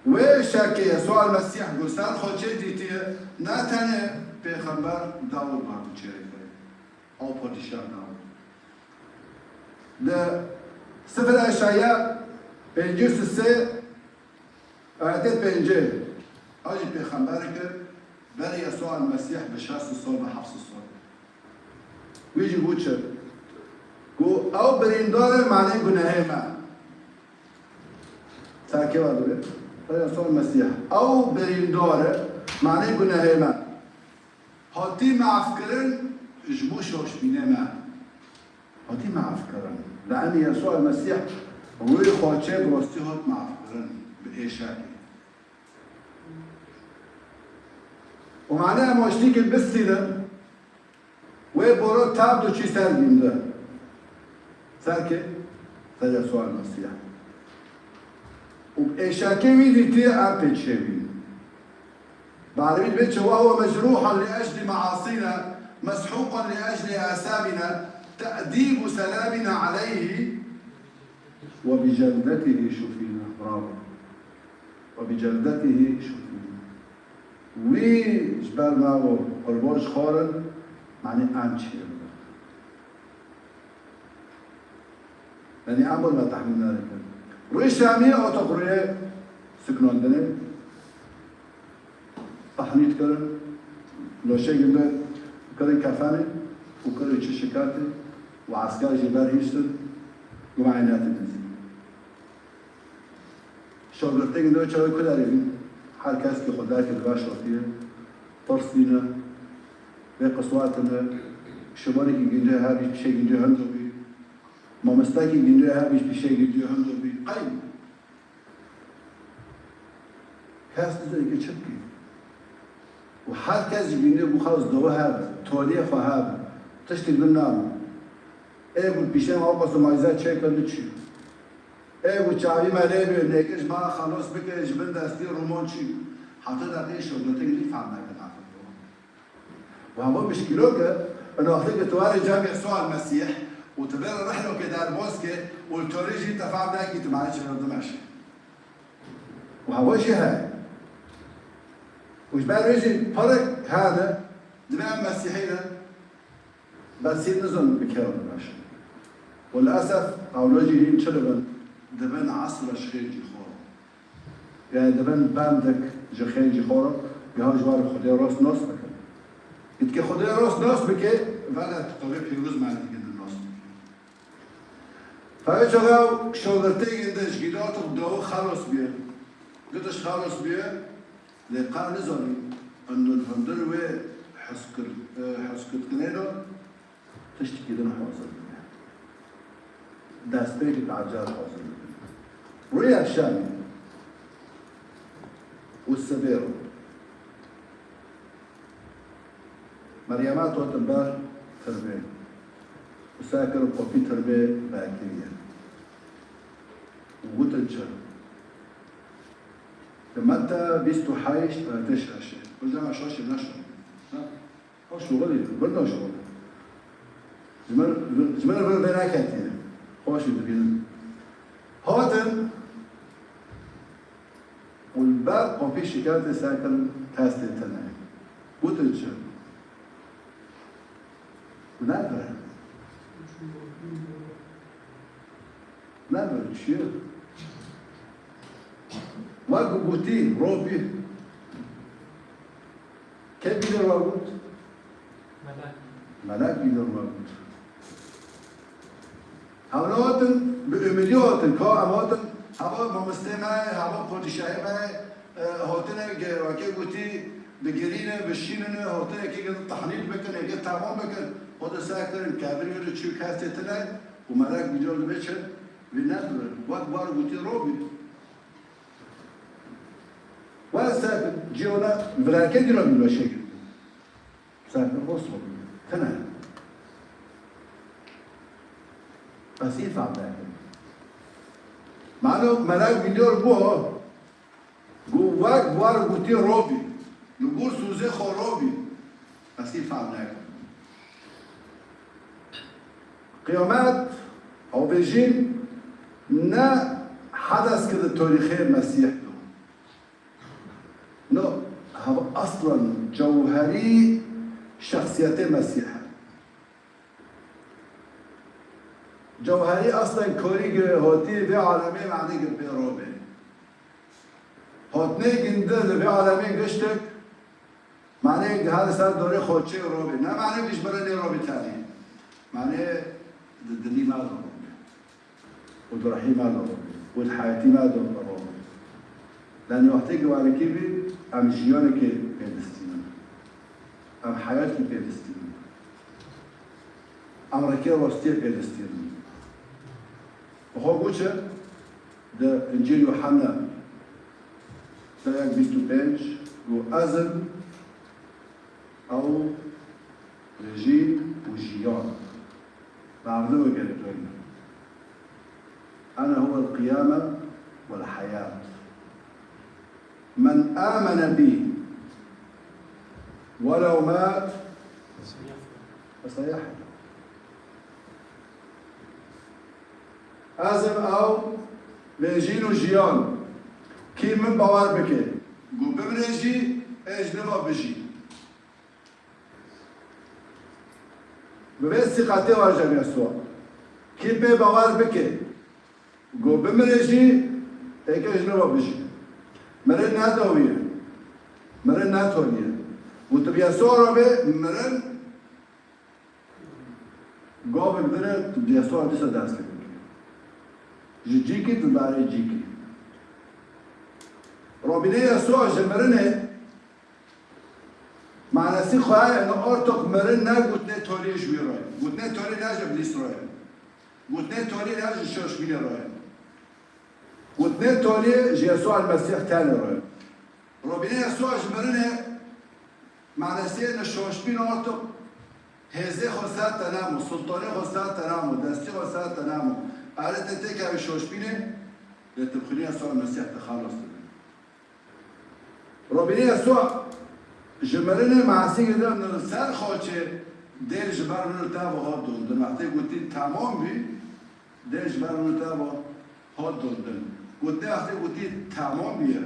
Wê şekê Yesûa Mesîh ku ser xwe çê dîtiye, ne tenê pêxember dawî bar bi çêrê xwe. Ew padîşah dawî. Di Sifir Eşaya pêncî û sê ayetê pêncê, ew jî pêxembereke berî Yesûa Mesîh bi şeş sed sal, bi heft sed sal. Wî jî bû çi? Ku ew birîndar e manê gunehê me. Serkê we dibe. Yesûa Mesîh. Ew birîndar e manê gunehê me. Hatî mafkirin ji bo şaşbînê me. Hatî mafkirin. Li enî Yesûa Mesîh rûyê xwe çê bi rastî hat mafkirin. Bi êşekê. Û mane em aştîkê bistînin, wê boro tab do çî ser bînde. Ser kê? Ser Yesûa Mesîh. Û êşekê wî dîtiye em pê dişêwînin. Bi erebî dibê çi? وهو مجروح لأجل معاصينا، مسحوق لأجل آثامنا، تأديب سلامنا عليه، وبجلدته شفينا. Bravo. وبجلدته شفينا. Wî ji ber me û qurban ji xwe re, manî em çêbû. Yanî em were me tehmîl nedikin. Rûyê Şamî otoqrûyê siknandinê, tehnît kirin, loşê ginde kirin kefenê û kirin çi şikatê û esker jî berhiştin, guma ê netin dizî. Şagirtê ginde çawa ku derê bîn, her kes ki xwe derkê dibe şotiye, tirs bîne, bê qiswatine, şibanekî ginde her bî pişê ginde hindo bî, mamostekî ginde her bî pişê ginde hindo bî. Qey kes nizane ki çi bikî. Û her kes ji ginde bû xelas dowe hebe, toliyê xwe hebe, tiştê din nabû. Ê bû pişê me ew qas mayze çêkir çi. Ê ku çavî me lê bê, nêkir ji me re xelos bike, ji bin destî Roman çî. Heta deqê şogotik lî fam nake nafik. Û hema muşkîlok e, ina wextê ke tu warê cem Yesûa Mesîh û tu vê re rihloke derbas ke û li torê jî te fam nake tu mane çi dimeşe. Û hema jî heye. Û ji ber wê jî parek hene, divê em Mesîhî ne. Bes hîn nizanin bi kê re dimeşin. Û li esef ewle jî hîn çi dibin? Dibin esra ji xêncî xwe re. Yani dibin bendek ji xêncî xwe re, ya ji wan Xwedê rast nas bikin. Îtkî Xwedê rast nas bike, vele tu qewê pîroz me dikin nas bike. Peyê çawa şogirtê ginde ji gîdatik daw xelos bîye. Gitiş xelos bîye, lê qe nizanî, hundir hundir wê heskir-, e, heskirtinê de tiştekî din hazir bike. Destpêkê bi ecar hazir bike. Rûyê şemê û sibê re. Meryema totin ber tirbê û ser kir û kopî tirbê vekiriye û gotin çi? Di Metta bîst û heşt ayetê şeşê. Hocam şaşê neşo. Ha? O şoxilî, bir da şoxil. Ji me, ji me vir vê neketiye. Xweşî dibînin. Hatin û li ber qopî şikayetê ser kirin kestê tune. Gotin çi? Navê. Navê çi ye? Wek gotî, robî. Kê bîne wa got? Melek. Melek bîne wa got. Hevne hatin, bi umidî hatin, ka em hatin, hava mamostê me, hava padîşahê me, e, hatine ge-, wekê gotî, bigirîne, bişînine, hatine kê tahnîl bikin, êkê temam bikin, xwe di ser kirin, kevir wê çû kestê tune û melek bîne dibe çi? Vê nedibe. Wek bar gotî robî. Wek ser ciyona vilekê dîna bîne şekil. Ser rost robî. Tune. Pes î fam nekin. Mano melek bîne bû. Got wek war gotî robî. Li gor sozê xwe robî. Ez ê fam nekim. Qiyamet, avêjîn ne hedeskê di torîxê Mesîh de. No, hava aslan cewherî şexsiyetê Mesîh e. Cewherî aslen korî gi hotî vê alemê manê gi pê robê. Hotnê gindi li vê alemê giştik manê gi her ser dorê xoçê robê. Ne manê gi ji mirinê robê tenê. Manê di dilî me de robê. Û di rihî me de robê. Û di heyetî me de robê. Lenê wextê gi warekî bî, em jiyanekê pê distînin. Em heyatî pê distînin. Em rêkê rostiyê pê distînin. Bi xwe got çi? Di Încîl Yuhanna seyek bîst û pênc got, ez im ew rêjî û jiyan. Merdimê gerek doyne. Ene huwel qiyame wel heyat. Men amene bî welew mat feseyahya. Ez im ew rêjîn û jiyan. Kî min bawer bike, ku bimire jî, ê ji niva bijî. Bi vê sîqetê waje Yesûa. Kî pê bawer bike, ku bimire jî, êkê ji niva bijî. Mirin ne dawî ye. Mirin ne tolî ye. Û tu bi Yesûa re bê, mirin gavek din e, tu bi Yesûa dîsa dest pê bike. Ji cîkî tu darê cîkî. Robînê Yesûa ji mirinê Manasî xwe ye, ino ortok mirin ne gotinê tolî ji wî re ye. Gotinê tolî ne ji Îblîs re ye. Gotinê tolî ne ji şoşbînê re ye. Gotinê tolî ji Yesûa Mesîh tenê re ye. Robînê Yesûa ji mirinê manasî ino şoşbîn ortok hêzê xwe ser te namo, sultanê xwe ser te namo, destî xwe ser te namo. Erê te têkevî şoşbînê, lê tu bi xwînê Yesûa Mesîh te xelas dibe. Robînê Yesûa ji mirinê Mesîh girin li ser xaçê dê ji ber min û te ve hat dondin. Wextê gotî temam bî, dê ji ber min û te ve hat dondin. Gotê wextê gotî temam bîye.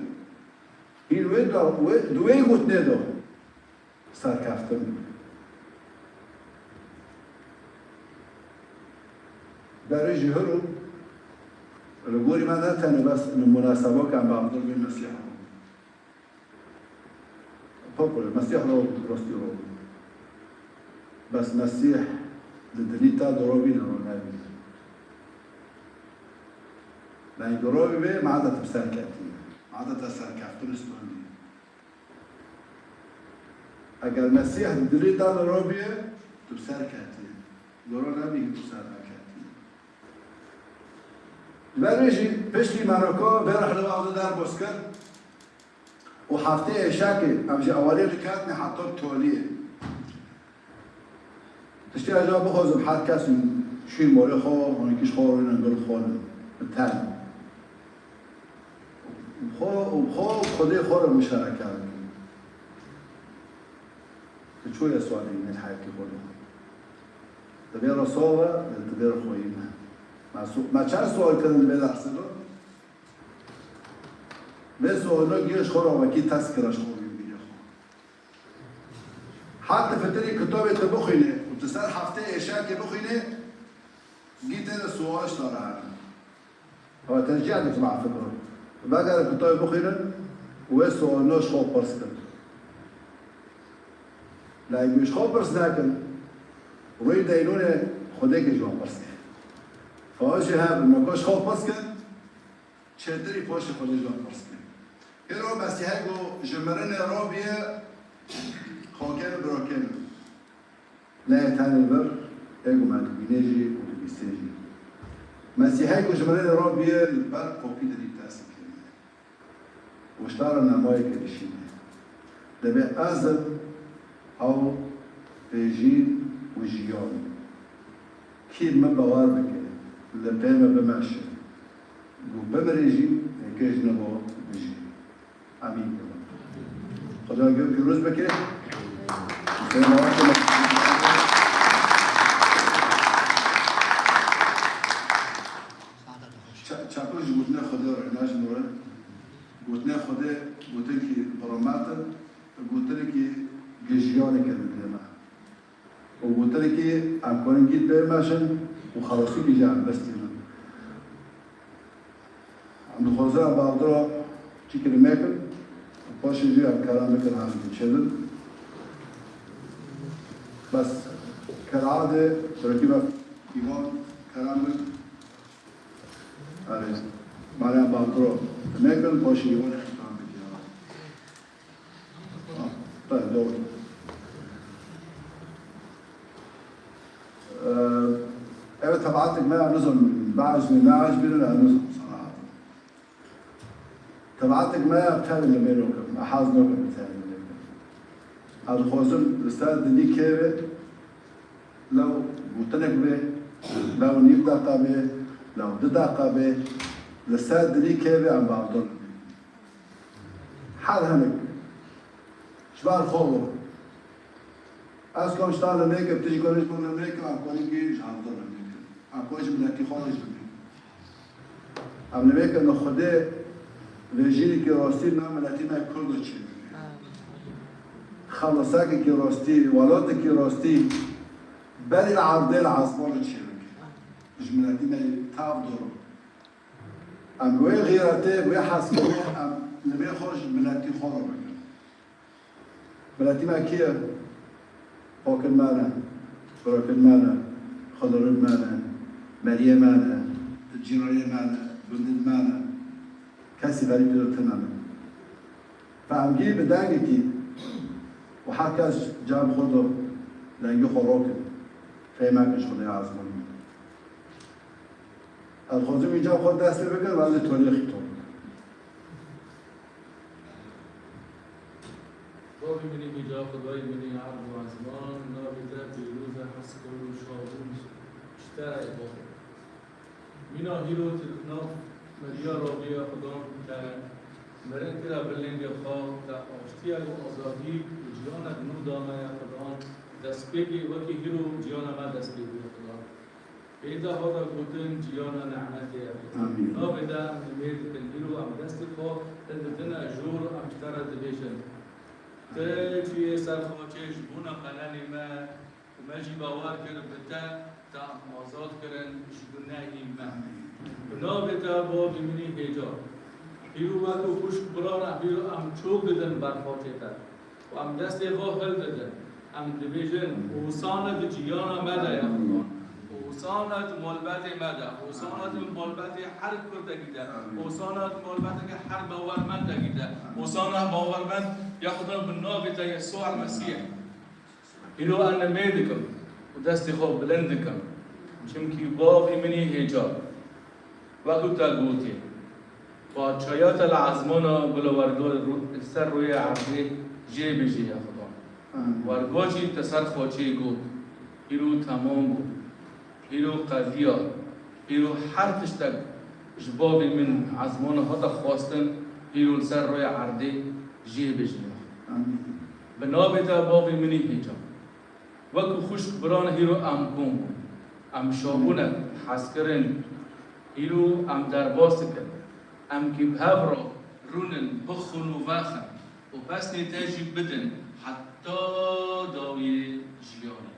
Hîn wê da, wê, di wê gotinê de. Serkeftin. Berê jî hiro, li gorî me ne tenê bes li munasebok em bavdil bê Mesîh ro. Popole, Mesîh ro, rostî ro. Bes Mesîh di dilî te de ro bîne ro nebîne. Lengî ro bî bê, mada te bi ser ketî. Mada te serkeftin stondî. Eger Mesîh di dilê te de robîye, tu bi ser ketî. Goro nebî tu ser neketî. Ji ber vê jî piştî Maroko vê rihla û derbas kir û heftê êşekê em ji ewalê diketine heta toliyê. Tiştê ez bixwazim her kes şûn morê xwe, hûn kî ji xwe rûnin gul xwe bi ten. Xwe û xwe û Xwedê xwe re muşareke bikin. Tu çûye sualê nêt heyatî xwe de. Divê re sava, divê re xweyî me. Me su-, me çar sual kirin divê dersê de. Vê sualino giş xwe re wekî test kira ji xwe bî bîrê xwe. Her tu fitirî kitabê tu bixwînê û tu ser heftê êşakê bixwînê, gî tê de sual ji te re hene. Ewa teşcî dikim a fikro. Vegere kitabê bixwînin û wê sualino ji xwe pirs kin. Lê ku ji xwe pirs nekin, rûyê deynûnê Xwedê ki ji wan pirs ke. Faşê her me ku ji xwe pirs kin, çêtirî paşê Xwedê ji wan pirs kin. Pêro Mesîhê ku ji mirinê rabiye, xakê birakê min. Neyê tenê vir, ê ku me dibînê jî û dibîsê jî. Mesîhê ku ji mirinê rabiye, li ber qopî dirî dest kirine. Û ji te re nemayeke dişîne. Dibê ez im, ew, pêjîn û jiyan. Kî min bawer bike, li pê me bimeşe. Ku bimirê jî, hêkê ji nava bijî. Amîn. Xweda gel pîroz bike. Hüseyin Ağa. Ça-, çakur ji gotinê Xwedê re, ne ji min re. Gotinê Xwedê, gotinekî bi rûmet in, gotinekî gijiyanê ke didê me. Û gotinekî em karin gît pê meşin û xelasîkî jî em bistînin. Em dixwazin em bavdira çîkirî mekin, paşê jî em kerem bikin, em çêbin. Bes, kerem de, rakîba Îvan, kerem bik. Erê, mala em bavdira mekin, paşê Îvan xîtan bikin. Tabii, doğru. Ee, evet, tebaetek me, em nizam, bazı ne acbirin, em nizam, sana. Tebaetek me, tevin li bê nokim, ehaz nokim, tevin li bê nokim. Ez dixwazim, li ser dilî kê ve, lew gotinek bê, lew nîv deqa bê, lew du deqa bê, li ser dilî kê ve, em bavdon. Her hinek. Ji ber xwe bû. Ez kom ji te re mêkim, tu jî kom ji min re mêkî, em karin gî ji hevdû re mêkin. Em karin ji miletî xwe re jî bimêkin. Em li mêkin li Xwedê vejînekî rastî na miletî me Kurd çê bike. Xelasakekî rastî, welatekî rastî berî li erdê li ezman re çê bike. Ji miletî me tav dor. Em wê xîretê, wê hezkirinê em li vê xwe ji miletî xwe re bikin. Miletî me kî ye? Xakin me ne, birokin me ne, xilirûn me ne, meriyê me ne, cîranê me ne, gundin me ne. Kesî xerîb li tune ne. Fe em gî bi dengekî û her kes cem xwe do dengê xwe rokin. Fêmek ji Xwedê ezmûn. Ez xwezim îca xwe dest pê bikim, ez ê tolê xîto bikim. Bavê min ê hêja, Xwedayê min ê erd û ezman, navê te pîroz e, heskor û şad û ji te re ye bavê. Mîna hîro tu nav meriya rabiya Xudan te re, mirin kira bi lêngê xwe, te aştiyek û azadî û jiyanek nû da me ya Xudan, destpêkê wekî hîro jiyana me destpê bûye Xudan. Hêja hata gotin, jiyana nehmetê ye. Amîn. Navê te em nimêr dikin, îro em destê xwe hildidine jor, em ji te re dibêjin. Tu çûyê ser xaçê ji bona qelenê me û me jî bawer kir bi te, te em azad kirin ji gunehî me. Bi navê te bavê min î hêja. Îro wek û xwişk biran em îro em çok didin ber xaçê te. Û em destê xwe hildidin. Em dibêjin, Hosana di ciyana me de ya Xudan. Hosana di malbetê me de. Hosana di malbetê her Kurdekî de. Hosana di malbeteke her bawermendekî de. Hosana bawermend ya Xudan bi navê te Yesûa Mesîh. Îro ez nimê dikim û destê xwe bilind dikim. Çimkî bavê min î hêja. Wekî te gotî, Padşahiya te li ezmana bila wergo li ser rûyê erdê jê bêje ya Xudan. Amin. Wergo jî te ser xaçê got, Îro temam bû. Îro qediya. Îro her tiştek ji bavê min ezmana hate xwestin, Îro li ser royê erdê jê bêjin. Amîn. Bi navê te bavê min î hêcan. Wekî xwişk biran hîro em kom bûn. Em şabûne hezkirin. Hîro em derbas dikin. Em kî bi hev re rûnin, bixwin û vexin û pesnê te jî bidin heta dawiyê jiyanê.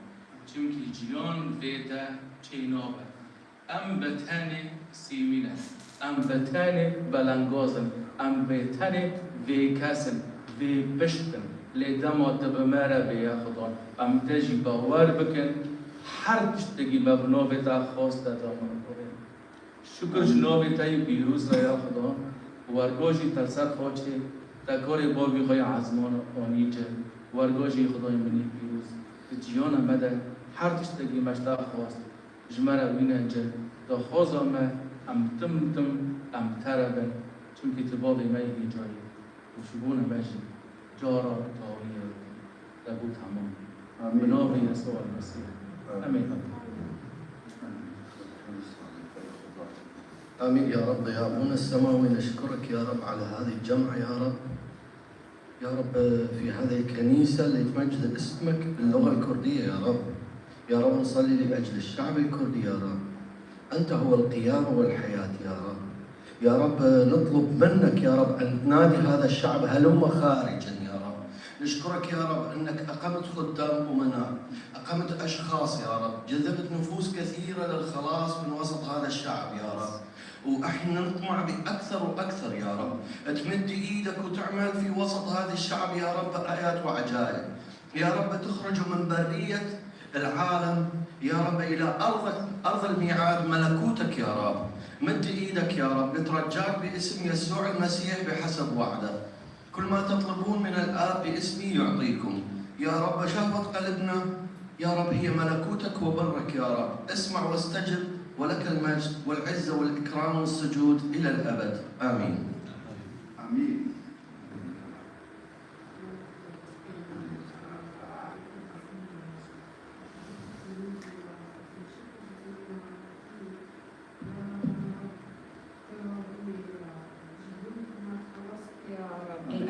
Çimkî jiyan vê te çênabe. Em bi tenê sîmî ne. Em bi tenê belengaz in. Em bi tenê vêkes in, vêpişt in. Lê dema tu bi me re bê, ya Xudan, em te jî bawer bikin, her tiştekî me bi navê te xwest te da me. Şukir ji navê te yê pîroz re, ya Xudan. Werga jî te li ser xaçê, te karê bavê xwe yê ezman anî cih. Werga jî Xwedayê min yê pîroz, di ciyana me de her tiştekî me ji te xwest. Ji me re wîne cih, daxwaza me, em tim tim em te re bin, çimkî tu bavê me yê hêca yî û ji bona me jî cara dawiyê te bû temam. Amîn. Bi navê Yesû el-Mesîh. Amîn. Em ê آمين يا رب. يا أبونا السماوي، نشكرك يا رب على هذه الجمعة يا رب. يا رب، في هذه الكنيسة اللي تمجد اسمك باللغة الكردية يا رب. يا رب، نصلي لأجل الشعب الكردي يا رب. أنت هو القيامة والحياة يا رب. يا رب، نطلب منك يا رب أن تنادي هذا الشعب: هلم خارجا يا رب. نشكرك يا رب أنك أقمت خدام أمناء، أقمت أشخاص يا رب، جذبت نفوس كثيرة للخلاص من وسط هذا الشعب يا رب. وإحنا نطمع بأكثر وأكثر يا رب، تمد إيدك وتعمل في وسط هذا الشعب يا رب آيات وعجائب. يا رب تخرج من برية العالم يا رب إلى أرضك، أرض الميعاد، ملكوتك يا رب. مد إيدك يا رب، نترجاك باسم يسوع المسيح بحسب وعدك. كل ما تطلبون من الآب باسمي يعطيكم. يا رب، شهوة قلبنا يا رب هي ملكوتك وبرك يا رب. اسمع واستجب، ولك المجد والعزة والإكرام والسجود إلى الأبد. آمين. آمين.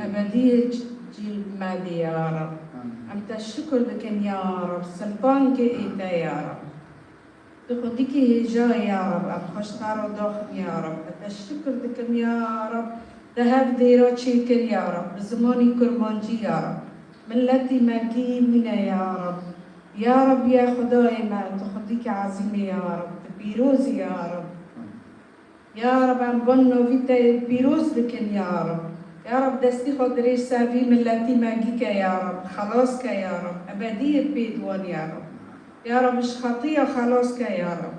Ebediyê cîl me dê ya Rab. Em te şikir dikin ya Rab, siltan gehê te ya Rab. Tu xwedîkî hêja ya Rab, em xweşdar û daxin ya Rab. Ez te şikir dikim ya Rab, te hev dêra çêkir ya Rab, bi zimanî kurmancî ya Rab. Miletî me gî wîne ya Rab. Ya Rab, ya Xwedayê me, tu xwedîkî ezîm î ya Rab, tu pîroz î ya Rab. Ya Rab, em van navî te pîroz dikin ya Rab. Ya Rab, destî xwe dirêj ser vî miletî me gî ke ya Rab, xelas ke ya Rab, ebediyê pê di wan ya Rab. Ya Rab, ji xetiya xelas ke ya Rab.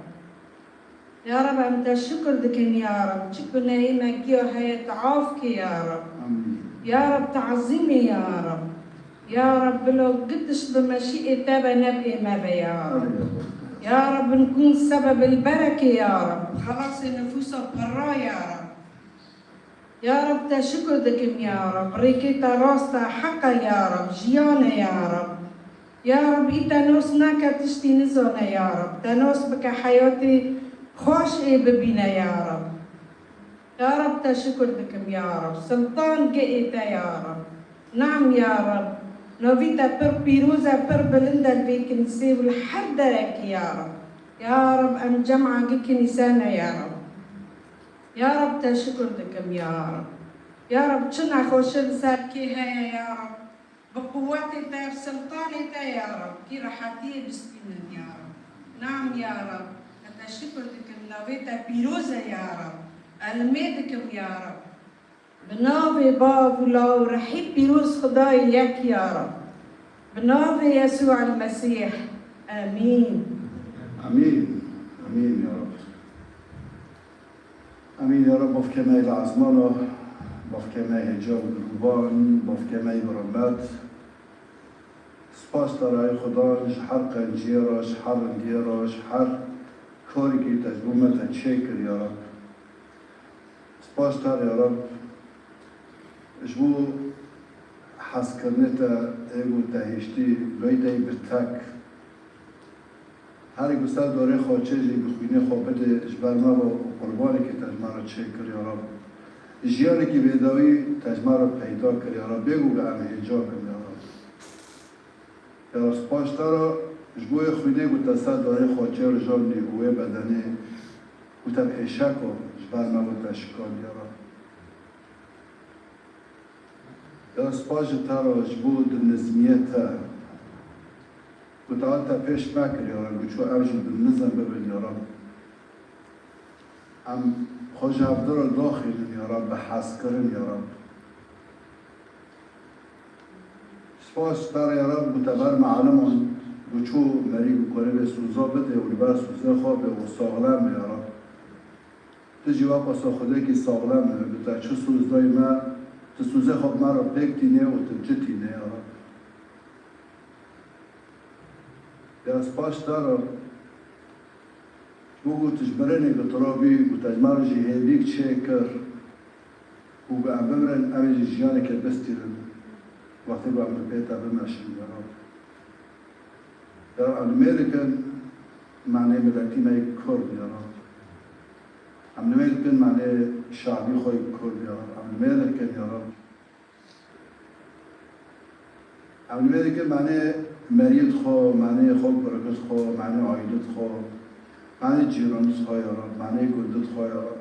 Ya Rab, em te şikir dikin ya Rab, çi gunehê me giya heye tu af kê ya Rab. Amîn. Ya Rab, tu ezîm î ya Rab. Ya Rab, bila gitiş bi meşîê te ve ne bi ê me ve ya Rab. Ya Rab, bin kun sebeb el berekê ya Rab. Xelasê nifûsa pirra ya Rab. Ya Rab, te şikir dikim ya Rab. Rêkê te rast e, heq e ya Rab. Jiyan e ya Rab. Ya Rab, î te nas nake tiştî nizane ya Rab. Te nas bike heyatê xweş ê bibîne ya Rab. Ya Rab, te şikir dikim ya Rab. Siltan gehê te ya Rab. Nam ya Rab. Navî te pir pîroz e, pir bilind e li vê kinîsê û li her derekî ya Rab. Ya Rab, em cema gi kinîse ne ya Rab. Ya Rab, te şikir dikim ya Rab. Ya Rab, çi nexweşi li ser kê heye ya Rab. Bi quwetê te, bi siltanê te ya Rab, kî rehetiyê bistînin ya Rab. Nam ya Rab, ez te şikir dikim, navê te pîroz e ya Rab. Elmê dikim ya Rab. Bi navê Bav û Law û Rehî pîroz Xwedayê yek ya Rab. Bi navê Yesû el Mesîh. Emîn. Emîn. Emîn ya Rab. Emîn ya Rab, bavkê me yê li ezmana, bavkê me yê hêja û dilruban, bavkê me yê bi rehmet. Spas te rayê Xudan ji her qenciyê re, ji her rengiyê re, ji her karikî te ji bo me te çêkir ya Rab. Spas te ya Rab. Ji bo hezkirinê te ê ku te hiştî leyde bi tek. Herî ku ser dorê xwe çê jî bi xwînê xwe bidê ji ber me ve û qurbanekî te ji me re çêkir ya Rab. Jiyanekî bêdawî te ji me re peyda kir, ya Rab, bêguh em hêja bin, ya Rab. Ya Rab, spas te re ji bo yê xwînê ku te ser darê xwe çêr janî û wê bedenê ku te bi êşeka ji ber me ve te şikand, ya Rab. Ya spas ji te re ji bo dilnizmiyê te ku te te pêş me kir, ya Rab, ku çû ev jî dilnizm bibin, ya Rab. Em xwe ji hevdû re daxînin, ya Rab, bi hezkirin, ya Rab. Spas ji te re, ya Rab, ku te ber me eliman, ku çû merî ku kurê vê sûza bide û li ber sûzê xwe be û saxlem be, ya Rab. Tu jî wek wesa Xwedekî saxlem e, bi te çi sûz dayî me, tu sûzê xwe bi me re pêk tînê û tu citînê, ya Rab. Ya spas te re, ji bo ku tu ji mirinê bi tirabî û te ji me re jî hêvîk çêkir. Û ku em bimirin, em ê jî jiyanekê bistînin, wextê ku em li pê te bimeşin, ya Rab. Ya Rab, em nimêj dikin manê miletî me yê Kurd, ya Rab. Em nimêj dikin manê şabî xwe yê Kurd, ya Rab. Em nimêj dikin, ya Rab. Em nimêj dikin manê meriyê xwe, manê xwe, birikê xwe, manê aîlê xwe, manê cîranê xwe, ya Rab, manê gundê xwe, ya Rab.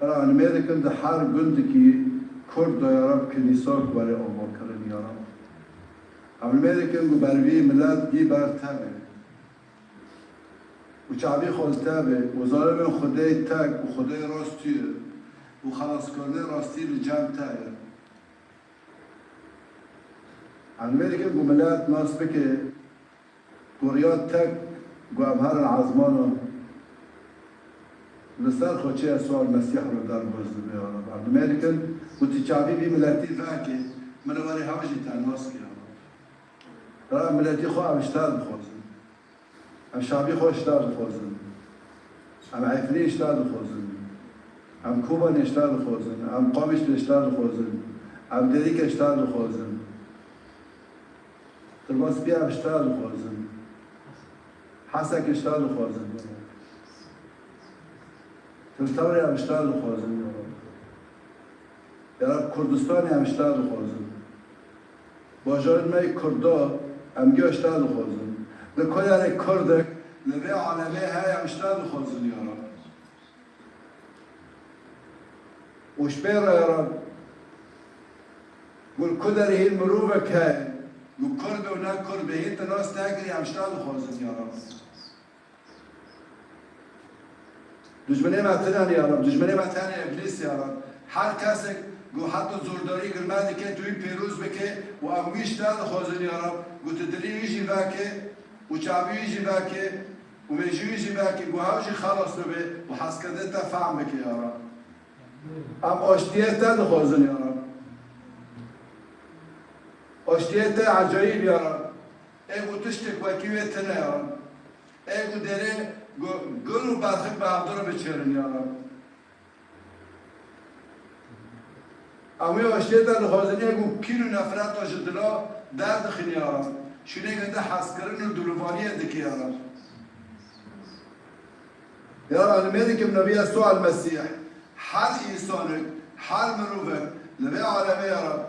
Em nimêj dikin di her gundekî Kurd de, ya Rab, kilîsa were avakirin, ya Rab. Em nimêj dikin ku ber vî milet bî ber te be. Û çavî xwe li te be, û zanibin Xwedê tek û Xwedê rast tu ye, û xelaskirinê rastî li cem te ye. Em nimêj dikin ku milet nas bike, ku riya tek ku em herin ezmana li ser xwe çi Yesûa Mesîh re derbas dibe, ya Rab. Em nimêj dikin ku tu çavî vî miletî veke, min ê warê hev jî te nas ke, ya Rab. Reba miletî xwe em ji te dixwazin. Em şabî xwe ji te dixwazin. Em Efrînê ji te dixwazin. Em Kobanê ji te dixwazin. Em Qamişlê ji te dixwazin. Em Dêrikê ji te dixwazin. Tirbaspiyê em ji te dixwazin. Hesekê ji te dixwazin. Til Tewrê em ji te dixwazin, ya Rab. Ya Rab, Kurdistanê em ji te dixwazin. Bajarên me yê Kurda em giya ji te dixwazin. Li ku derê Kurdek li vê alemê heye em ji te dixwazin, ya Rab. Û ji pê re, ya Rab, ku li ku derê hîn mirovek heye, ku Kurd û ne Kurd be, hîn tu nas nekirî, em ji te dixwazin, ya Rab. Dijminê me tune ne, ya Rab, dijminê me tenê Îblîs, ya Rab. Her kesek ku heta zordarî gir me dike, tu wî pîroz bike û em wî ji te dixwazin, ya Rab, ku tu dilê wî jî veke û çavî wî jî veke û mêjî wî jî veke, ku hev jî xelas bibe û hezkirinê te fehm bike, ya Rab. Em aştiyê te dixwazin, ya Rab. Aştiyê te ecayîb, ya Rab. Ê ku tiştek wekî wê tune, ya Rab. Ê ku derê ku gul û berxik bi hevdû re biçêrin, ya Rab. Em wê aştiyê te dixwazin, ê ku kîn û nefreta ji dila derdixin, ya Rab. Şûnê ginde hezkirin û dilovaniyê dike, ya Rab. Ya Rab, em nimêj dikin bi navê Yesûa Mesîh, her însanek, her mirovek li vê alemê, ya Rab,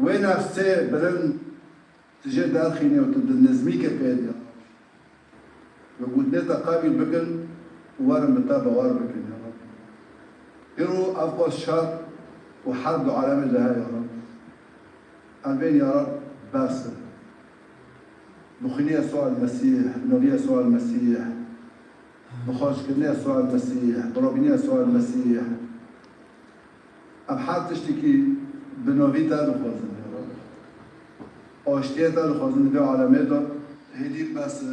wê nefsê bilind tu jê derxînî û tu dilnizmîkê pê de. Bi gotinê te qebîl bikin û werin bi te bawer bikin, ya Rab. Îro ev qas şer û herb di alemê de heye, ya Rab. Em bên, ya Rab, bes in. Bi xwînê Yesûa Mesîh, bi navê Yesûa Mesîh, bi xweşkirinê Yesûa Mesîh, bi rabînê Yesûa Mesîh. Em her tiştekî bi navî te dixwazin, ya Rab. Aştiyê te dixwazin di vê alemê de. Hêdî bes e,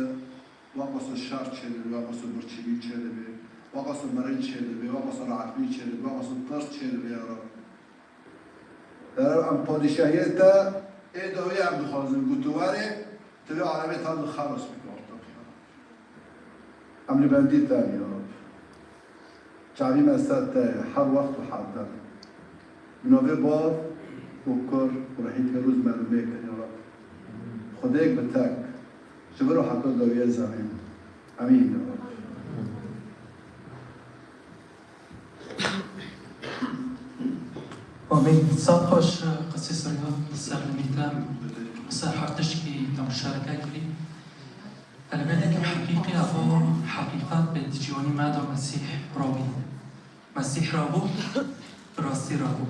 wek wisa şer çêdibe, wek wisa birçîbî çêdibe, wek wisa mirin çêdibe, wek wisa rehetbî çêdibe, wek wisa tirs çêdibe, ya Rab. Ya Rab, em padîşahiyê te ê dawî em dixwazin, ku tu werê, tu vê alemê te xelas bike ortak, ya Rab. Em li bendî te ne, ya Rab. Çavî me ser te ye, her wext û her dem. Bi navê Bav û Kur û Ruhî Pîroz me nimêj kin, ya Rab. Xwedêk bi tek, ji vir û heta dawiyê zemîn. Emîn, ya Rab. Amîn. Sed xweş, qesî Sirya, li ser nimî te, li ser her tişkî te muşareke kirî. Helbet heqîqî, ev heqîqet bi di ciwanî me de Mesîh rabû. Mesîh rabû, bi rastî rabû.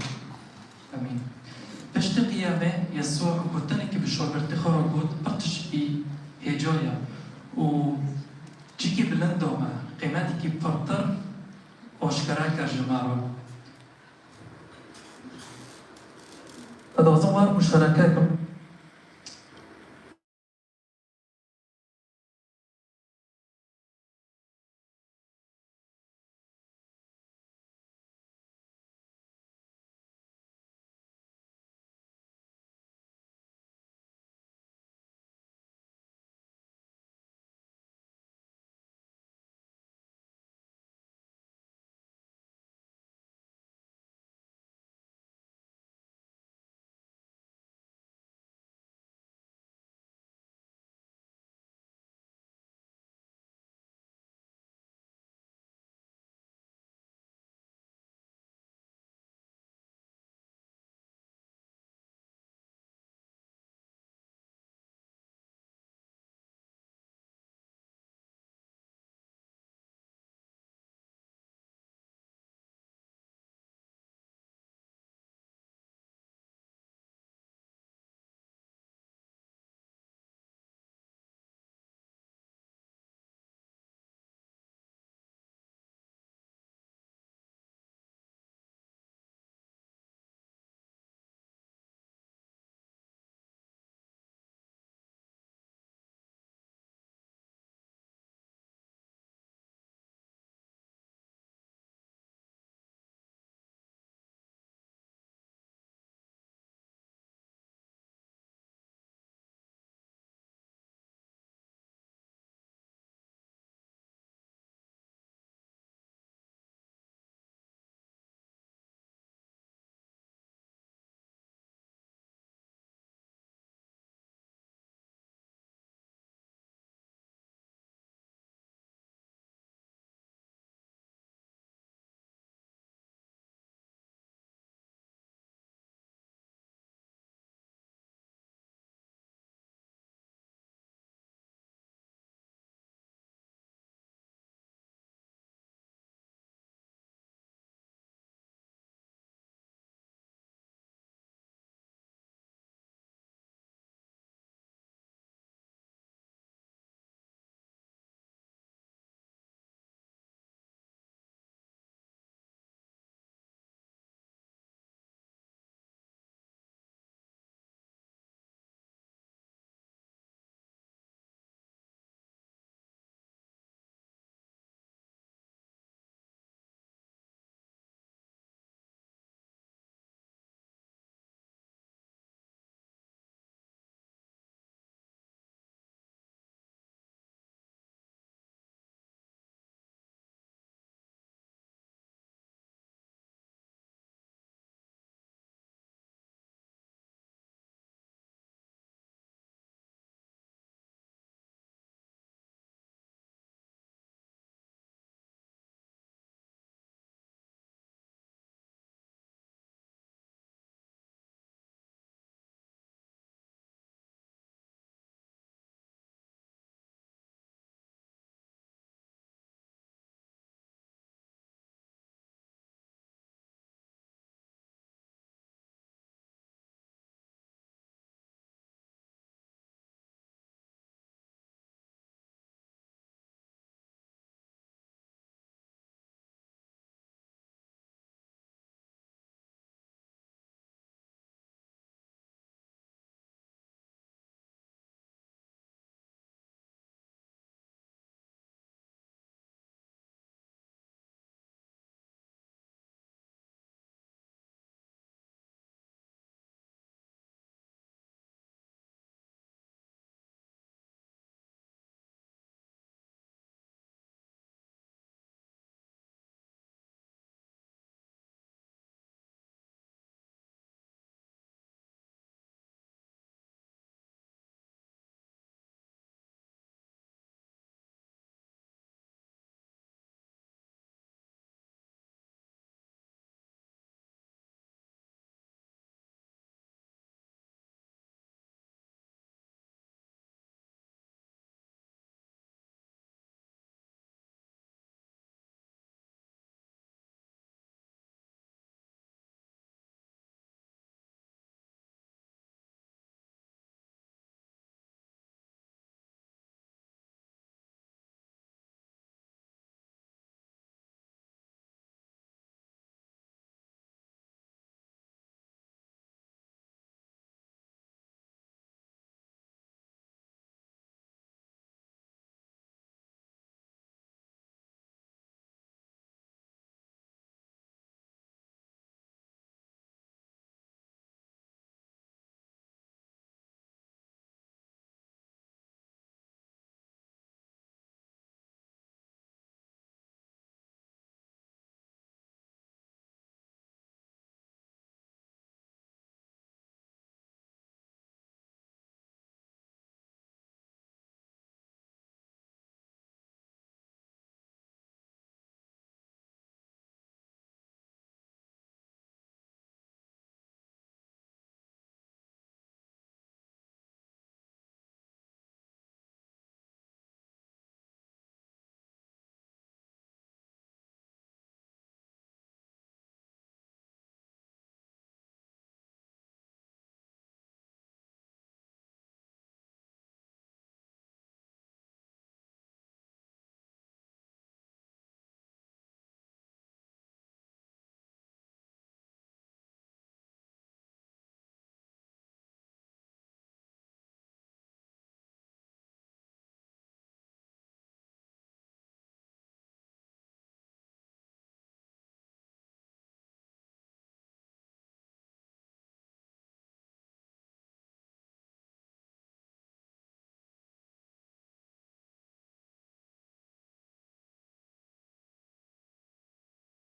Amîn. Piştî qiyamê, Yesû gotinekî bi şagirtê xwe re got, pir tişt bî hêca ye û cîkî bilind da me, qîmetekî pirtir aşkere kir ji me re. Ez dixwazim wer muştereke kim.